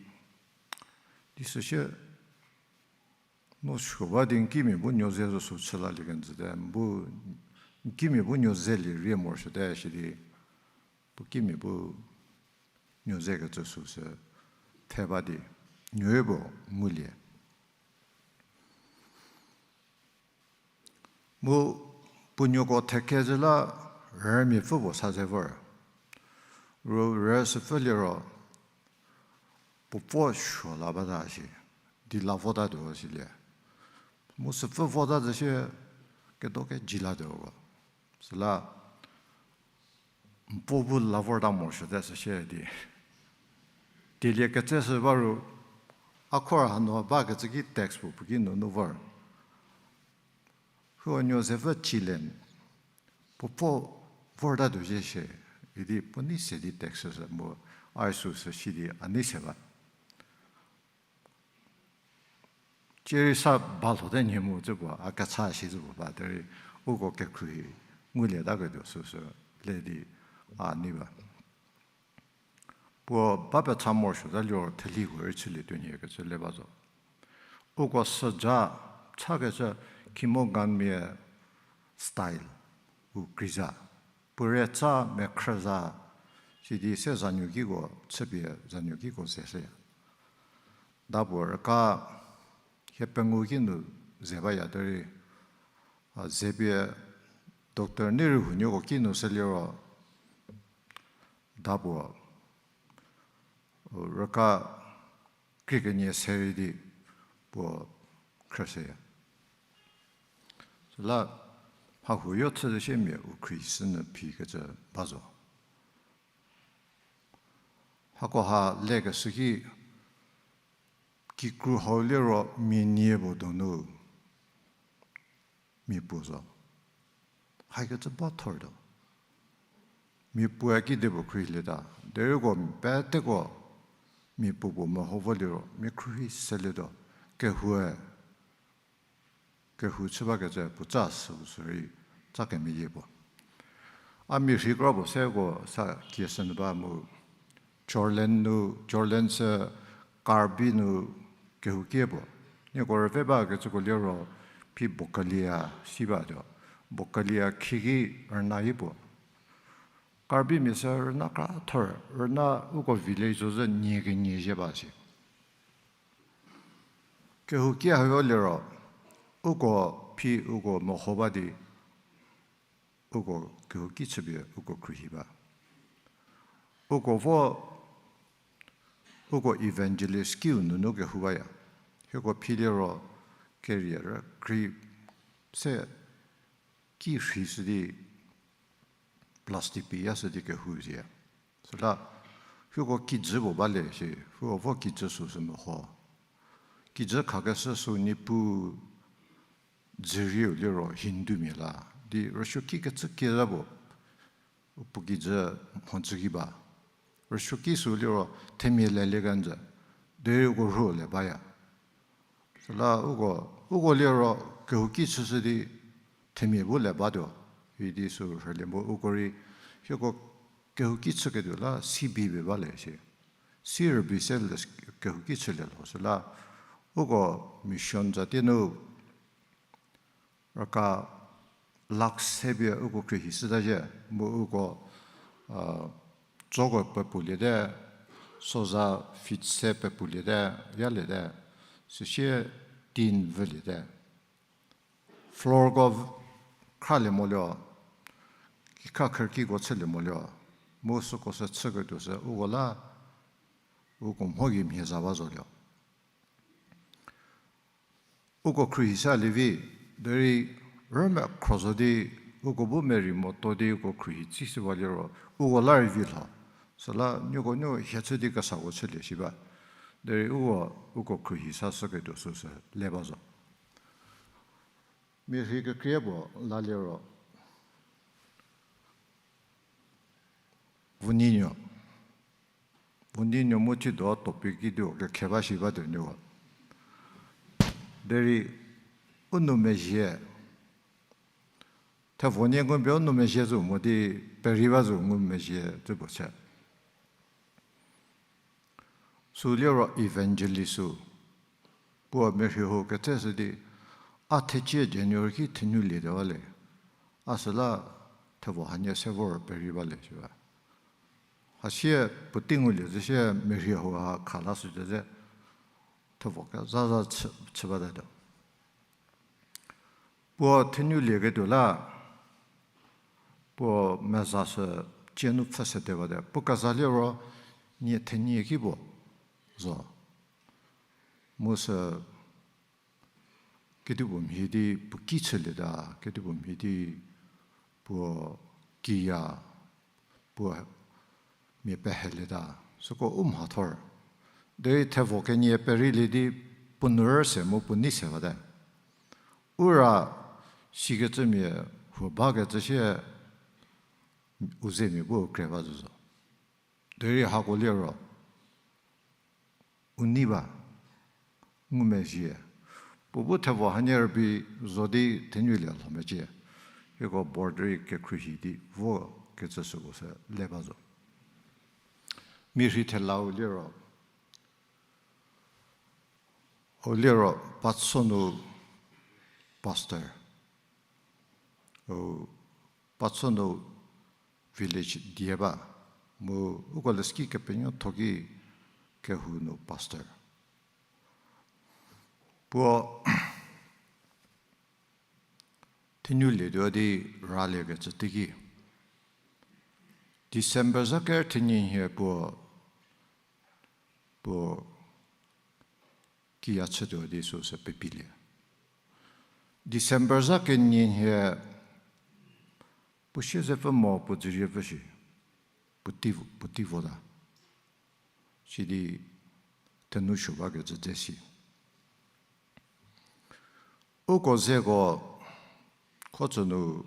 di süsie, no suo ba di n kimia bu nuo ze zo sü chü lalie kenjüte, n bu, n kimia bu nuo zelie rie morosuote sidi, puo kimia bu nuo zekecü sü sü the ba di, nuoe puo ngulie. Mu puo nuoko thekezhü la rümia pfü puo sa ze vor. Ru rü süpfü liro puo pfo suo la bata shi, di la votatuo silie. Mu süpfü vota zü sie kedo keji latuo ko. Süla n puo bu la vorta morosuote süsie di. Tielie ketse shü ba ru, a khor hanu bakecü ki text puo puo ki nunu vor. Huo nuo zepfü chile, puo pfo vortatuo zhie shie, idi puo nei se di text shü mu, a sü sü si di a nei se ba. Cierei sa ba lhote nhie mu cü puo, a kecha shi cü puo ba, derei uko kekhruohi ngulietaketuo süsü le di a nei ba. Puo ba pecha morosuota liro theli huorei chülietuo nhie kecü le ba zo. Uko süja chakecü Kimonganmia style u kreiza. Puo rei tsa mekhrüza, sidi se zanuo kiko chüpie zanuo kiko ze shüya. Da puo rüka hie pengou kinu ze baya derei, a, zepie doctor nei rei huonuoko kinu süliro, da puo rüka krie kenie se rei di puo khrüshüya. Süla mha huoyo chüzü shie mia u khriesü nu phi kecü ba zo. Hakoha lekeshü ki kikru hau liro mia nie puo donu mia puo zo. Haikecü ba thortuo. Mia puoe kidipuo khruohilieta. Derei uko peteko mia puo puo meho vo liro mia khruohi selietuo. Kehoue kehou chü bakecü puo ca süu sürei ca kemeyie puo. A mia rhei kro puo seko sa kieshü nu ba mu Jorland nu, Jorland sü Karbi nu kehoukie puo. Nieko rüve bakecüko liro phi Bokalia si batuo. Bokalia khieki rüna-i puo. Karbimia sü rüna kra thor, rüna uko village zo zü nie kenie zhie ba si. Kehoukie hau liro, uko phi uko meho ba di, uko kehouki chüpie uko khruohi ba. Uko vo, uko evangelist kiu nunu kehou baya. Hieko phi liro, kerie rükrie se ki rhei shü di, plastic pie ya shü di kehou zhie. Süla, hieko kijü puo bale shi, huo vo kijü süu sü meho. Kijü khakeshü sü Niepuu dzürieu liro Hindumia la, di rüsuoki kecü kieza puo, puo kijü mhodzü ki ba. Rüsuoki sü liro themia lelie kenjü, derei uko rhuo le baya. Süla uko, uko liro kehouki chüshü di themia bu le batuo, idi sü rhülie mu uko rei, hieko kehouki chüketuo la si bie bie bale shi. Si rübei se le kehouki chülie lho süla, uko mission zatie nu rüka lakh se pie uko khruohi shüta zhie, mu uko, a, tsoko pepuliete, soza feet se pepuliete, yaliete, süsie tin vüliete. Floorko v-, khralie molie, kikha kherkiko chülie molie, mu süko sü chüketuo sü uko la, uko mho gei mhie za ba zolie. Uko khruohi sa lievi, derei rümekhro zo di, uko bu merei moto di uko khruohi tsishü ba liro, uko la rei vi lho. Süla nieko nu hie chü di kesako chülie shi ba. Derei uko, uko khruohi sa shüketuo süsü le ba zo. Mia rhei kekrie puo la liro, Vuninuo. Vuninuo mu thido topic ki di kekhe ba shi batuo nuo. Derei u nou mezhie. Thevo nie ngumbe u nou mezhie zo mo di peri ba zo ngumezhie tse puo chü. Sü liro evangelist sü. Puo merhei hou ketseshü di, a thecie January ki thenulie tuo le. A süla thevo hanie se vor peri ba le shi ba. Hasie puotei ngulie zü sie merhei hou ha kha lashüte ze thevo kezaza chü, chü batatuo. Puo thenulie ketuo la, puo meza sü cie nu pfhü sete bate. Puo keza liro nie thenie ki puo zo. Mu sü kedipuo mhie di puo ki chülieta, kedipuo mhie di puo kiya, puo mia pehelieta, süko u mhathor. Derei thevo kenie perilie di puo nu rüse mu puo nei se bate. U ra sikecümia huo bakecü sie u zemia bu kre ba zü zo. Derei hako liro u nei ba, ngumezhie. Puo bu thevo hanie rübei zo di thenulie lho mecie. Hieko board rei kekhruohi di vo kecü süko sü le ba zo. Mia rhei thelau liro, u liro Patso nu pastor. U Patso nu village die ba, mu uko leshüki Kepenuotho ki kehou nu pastor. Puo thenulie tuo di raliekecü teiki December za ker thenyi nhie puo puo kiya chütuo di süsü pepilie. December zha kenie nhie puo siezepfü mo puo dzüriepfü shi, puo tei, puo tei vota. Sidi thenu suo bakecü dze si. Uko zeko kho tsü nu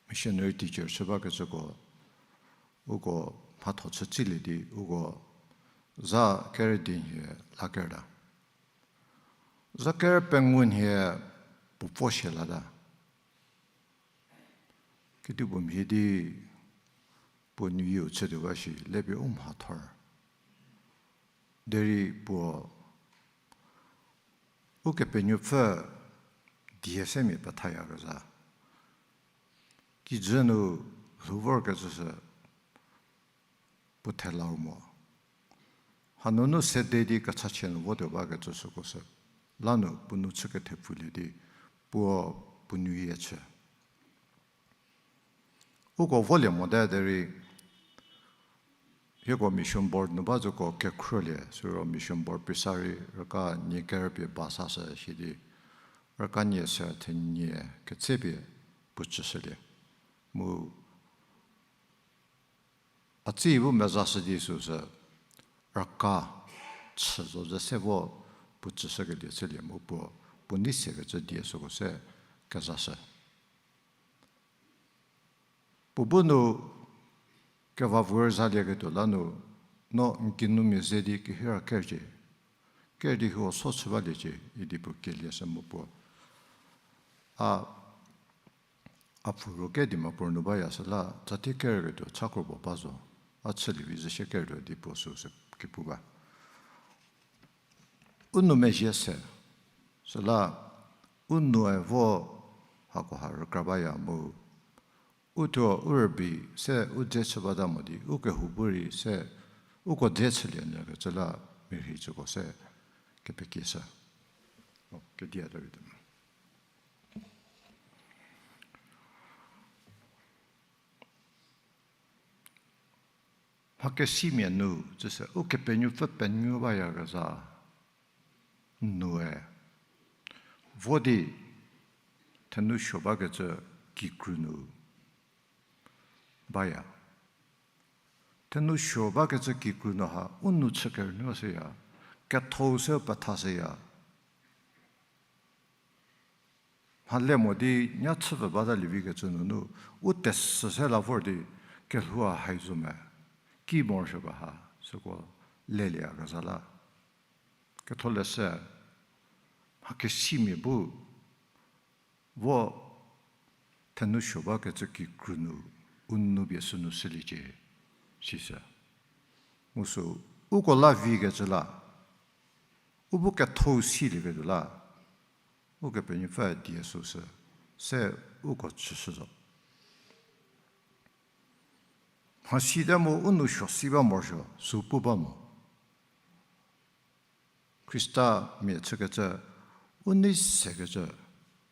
missionary teacher chü bakecüko, uko mhatho chü tsilie di, uko zha kerü di nhie la kerta. Zha kerü pengou nhie puo pfo shie lata. Kedipuo mhie di puo nuyieu chütuo ba shi, le pie u mhathor. Derei puo Ukepenuopfü die se mia pethayakezha. Kijü nu lhou vorkecü sü puo thelau mo. Hanunu sede di kechachie nu votuo bakecü süko sü, lanu puo nou chü kethepfulie di, puo, puo nuyie chü. Uko volie mote derei, hieko mission board nu ba züko kekhruolie, siro mission board pisa rei rüka nie kerü pie ba sashü shidi, rüka nie se thenie ketsepie puo chüshülie. Mu a tsei bu mezashü di süsü, rüka chü zo ze se vo puo chüshükelie chülie mu puo, puo nei sekecü die süko se kezashü. Puo bu nu keva vor zalieketuo lanu, no n kinumia ze di kehira kercie, ker di huo so chü baliecie idi puo kelieshü mu puo a, a pfhü ro kedi ma puo nu baya süla, tsatie kerüketuo cha kro puo ba zo, a chülievi zü shie kerütuo di puo süsü kepu ba. U nou mezhie se, süla u noue vo hakoha rükra baya mu, u thuo u rübei se u dze chü bata mo di, u kehou bu rei se uko dze chülie nyükecü la mirhi tsüko se kepekieshü. O, kediaterite. Mhakesimia nu, tsüsü Ukepenuopfü penuo bayakezha noue vo di thenou suo bakecü kikru nu baya. Thenou suo bakecü kikru nu ha u nou chü kerünuo shüya, ketho se pethashüya. Mhale mo di nya chüpfü batalie vikecü nunu, u tesü se la vor di kelhoua hai zo me, ki morosuo ba ha, süko lelieyakezha la. Ketholeshü, mhakesimia bu, vo thenou suo bakecü kikru nu, u nou pie sünu shüliecie, sisü. Mu sü, uko la vikecü la, u bu ketho silieketuo la, Ukepenuopfü die süsü, se uko chüshü zo. Mhasite mu u nou suo si ba morosuo, sü pu ba mo. Khristamia chükecü, u nei sekecü,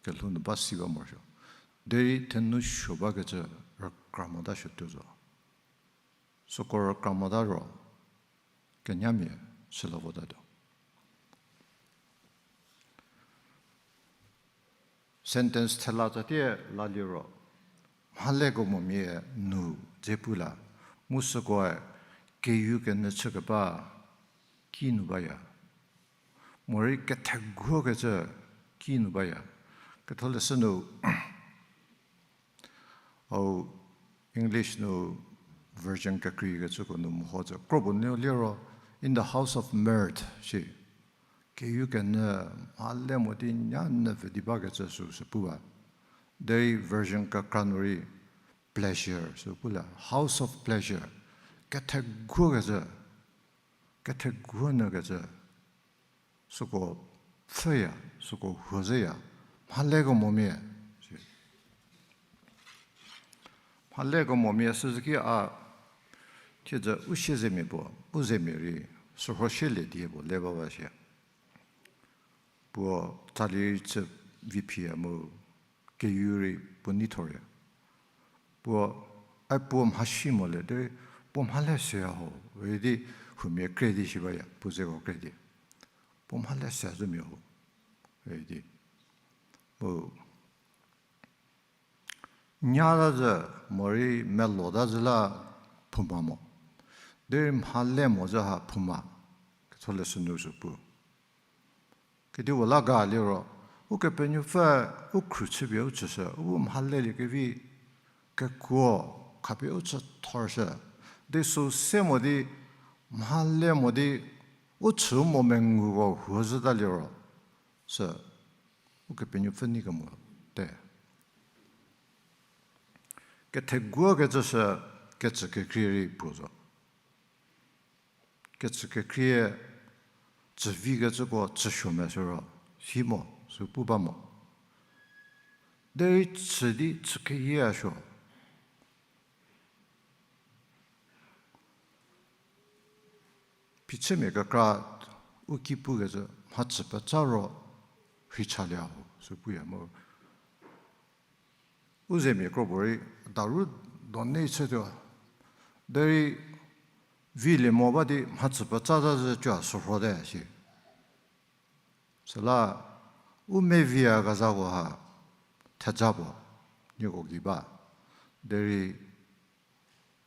kelhou nu ba si ba morosuo. Derei thenou suo bakecü, rükra mota suo tuo zo. Süko rükra mota ro, kenyamia süla votatuo. Sentence thela tsatie laliro, mhaleko momia nu dze pu la, mu sükoe keyu kenyü chükeba kinu baya. Morei ketheguokecü kinu baya. Ketholeshü nu, au English nu version kekreikecüko nu meho tsü. Kro puo nu liro, in the house of mirth, shi. Keyu kenyü, mhale mo di nya nyü pfü di bakecü süsü pu ba. Derei version kekra nu rei pleasure sü pu la, house of pleasure. Ketheguokecü, ketheguo nyükecü. Süko pfhüya, süko huo zeya, mhaleko momia. Mhaleko momia süzüki a, thiedzü u siezemia puo, u zemia rei, sürho shielie die puo le ba ba shie. Puo tsali rei chü vi phiya mu, keyu rei puo neithoya. Puo, ai puo mhasi mo le, derei puo mhale süya ho, idi Huomia kre di shi baya, puo zeko kre di. Puo mhale se zhümia ho. Idi. Mu nyata zhü, morei melota zhü la phouma mo. Derei mhale mo zhü ha phouma. Ketholeshü nu sü pu. Kedipuo la ga liro, Ukepenuopfü u khru chüpie u tsüshü, u bu mhalelie kevi kekuo khapie u chü thorshü. Di sü se mo di mhale mo di u chü mo menguko huo zhüta liro, sü Ukepenuopfü nei kemo te. Ketheguokecü sü kecü kekrie rei puo zo. Kecü kekrie tsüvikecüko tsüsuo me süro, si mo, sü pu ba mo. Derei chü di chü keyie a suo. Phichümia kekra u ki pukecü mhacü peca ro rhei chalie ho, sü puya mu. U zemia kro puo rei daru donate chütuo. Derei vilie mo ba di mhacü peca za zhü cua sürhote shi. Süla u mevia kezhako ha theja puo, nieko gei ba. Derei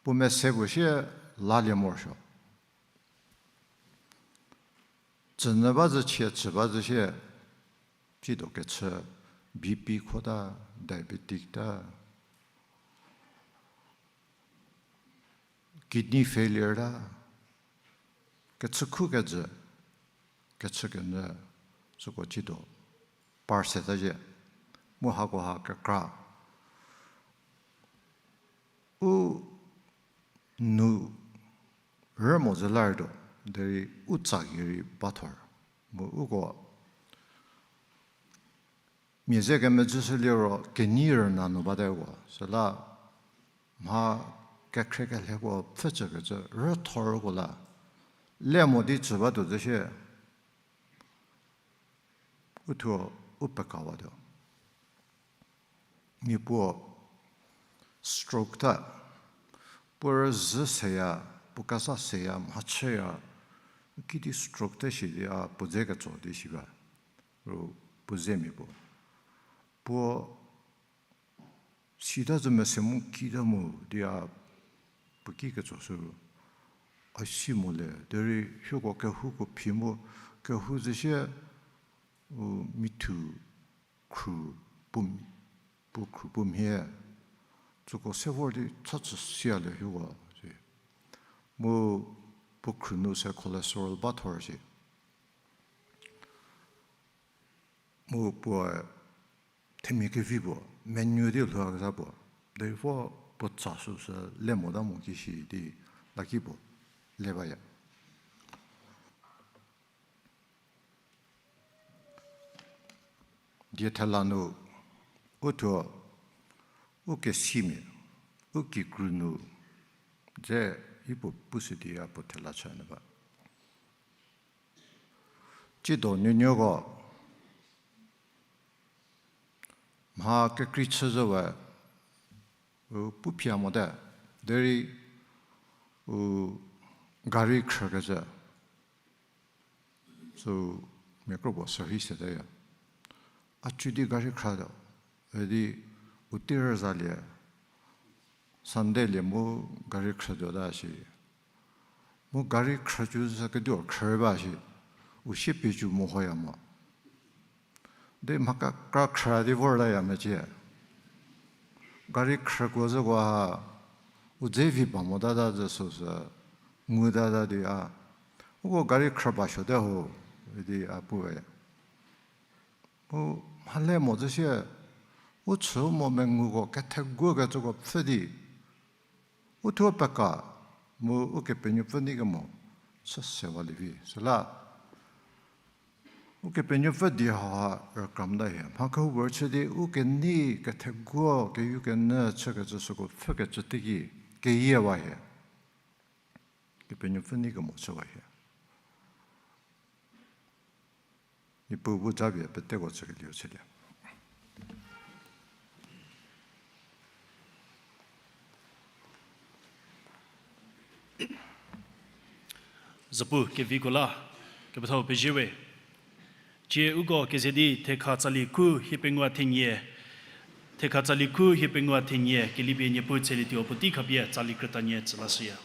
puo mese puo sie lalie morosuo. Tsünyü ba zhü chie chü ba zhü sie, tsiedo kechü B P khota, diabetic ta, kidney failure ta, kechükhu kejü, kechü kenyü, süko tsiedo par seta zhie, mu hako ha kekra u nu rü mo zhü lartuo, derei u tsa gei rei ba thor. Mu uko mia ze kemezhüshü liro kenei rüna nu bate uko. Süla mha kekhrie kelheko pfhücükecü rüthorko la le mo di tsü batuo zhü shie. U thuo u pekawatuo. Mia puo stroke ta, puo rüzhü seya, puo keza seya, mhachüya, kidi stroke te shi di a puo dze ketso di shi ba. Ru puo zemia puo. Puo sita zhü mese mu kita mu di a puo ki ketso sü. A si mo le, derei hieko kehouko phi mu, kehou zhü sie, u mithu khru puo, puo khru puo mhie, tsüko se vor di cha chü sia le hieko si. Mu puo khru nu se cholesterol ba thor si. Mu puo themia kevi puo, menuo di lhou kezha puo, derei vo puo tsa süsü le mota mo ki shi di laki puo le baya. Die thela nu, u thuo, u kesimia, u kikru nu, dze i puo pushü di a puo thela chü nyü ba. Tsiedo nuonuoko, mha kekrei chü zhü we, u pu phia mote, derei u gari khrükecü, sü mia kro puo sürhei seteya. A cü di gari khrütuo, idi u tei rüzalie, Sunday lie mu gari khrütuota shi. Mu gari khrücü zhü keduo khrü ba shi, u sie pie cü mehoya mo. Di mha kekra khrü di vortaya mecie. Gari khrüko zhüko ha, u dze vi ba motata zhü süsü, ngutata di a. Uko gari khrü ba suote ho, idi a pu we. Mu mhale mo zhü sie, u chü mo menguko ketheguokecüko pfhü di, u thuo peka, mu Ukepenuopfü nei kemo, chü sewalie vi. Süla, Ukepenuopfü di hauha rükramta hie. Mha kehoupuorei chü di, u kenei ketheguo, keyukenyü chükecü süko pfhükecü teiki, keyiewa hie. Kepenuopfü nei kemo chüwa hie. Niepuu bu japie peteko chükelieu chülie. zapu keviko la, kepethau pezie we. Cie uko keze di thekha tsali khu hie pengou thenie, thekha tsali khu hie pengou thenie kelipie Niepuu tselietuo puotei khapie tsali krütanie tsü lashüya.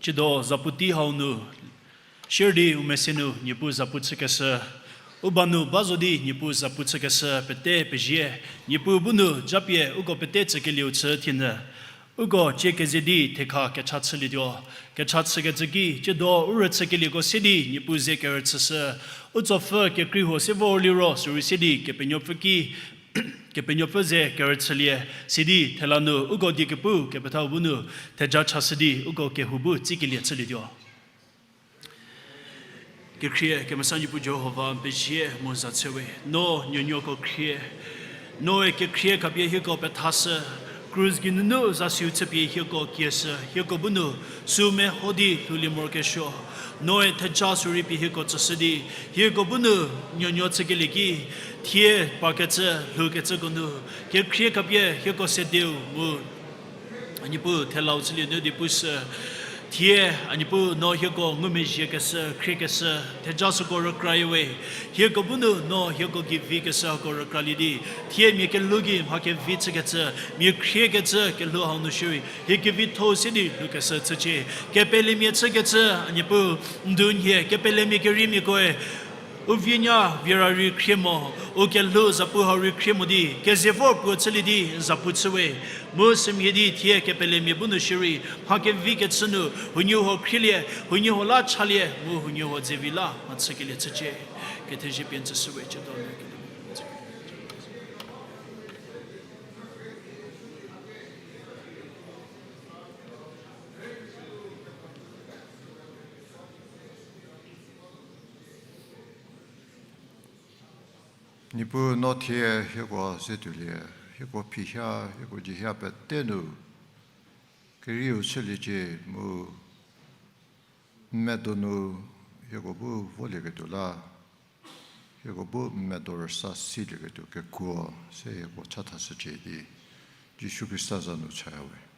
Tsiedo zapu tei hau nu, shierei u mese nu Niepuu zapu chükeshü, u ba nu ba zo di Niepuu zapu chükeshü pete pezie, Niepuu bu nu japie uko pete tsükelieu chü thienü. Uko cie keze di thekha kecha chülietuo, kecha chükecü ki tsiedo u rüchükelieko se di Niepuu ze kerüchüshü, u tsopfü kekrei huo se vor liro sürei se di Kepenuopfü ki, Kepenuopfü ze kerüchülie, sidi thela nu uko die kepu kepethau bu nu theja chashü di uko kehou bu tsikelie chülietuo. Kekhrie kemesa Niepuu Jihova, n pezie mu n za chüwe, no nuonuoko khrie, noe kekhrie khapie hieko pethashü, Krus geinunu zasiu chüpie hieko kieshü, hieko bu nu sü meho di lhoulie morokesuo. Noe theja sü rei pie hieko tsüshü di, hieko bu nu nuonuo chükelie ki, thie pakecü, lhoukecüko nu, kekhrie khapie hieko sedeu mu A Niepuu, thelau chülie nu di pushü. Thie, A Niepuu, no hieko ngumezhiekeshü, khriekeshü, theja süko rükrayawe. Hieko bu nu no hieko gei vikeshü hako rükralie di, thie mia kelhou gei mha kevi chükecü, mia khriekecü kelhou hau nu shierei, hie kevitho se di lhoukeshü chücie. Kepelemia chükecü, A Niepuu, n du nhie, kepelemia keriemiakoe, u vienya viera rei khrie mo, u kelhou zapu hau rei khrie mo di, keze vor puo chülie di zapu chüwe. Mu sümhie di thie kepelemia bu nu shierei, mha kevi kechü nu, huoniehuo khrielie, huoniehuo la chalie, mu huoniehuo dzevi la mhachükelie chücie. Kethezie pie n tsüshüwe, ciedo nu kelie. Niepuu, no thie hieko ze tuolie, hieko phiha, hieko jihia pete nu kerieu chüliecie mu n medo nu hieko bu volieketuo la, hieko bu n medo rüsa silieketuo kekuo se hieko chathashücie di, Jisu Khrista za nu chayawe.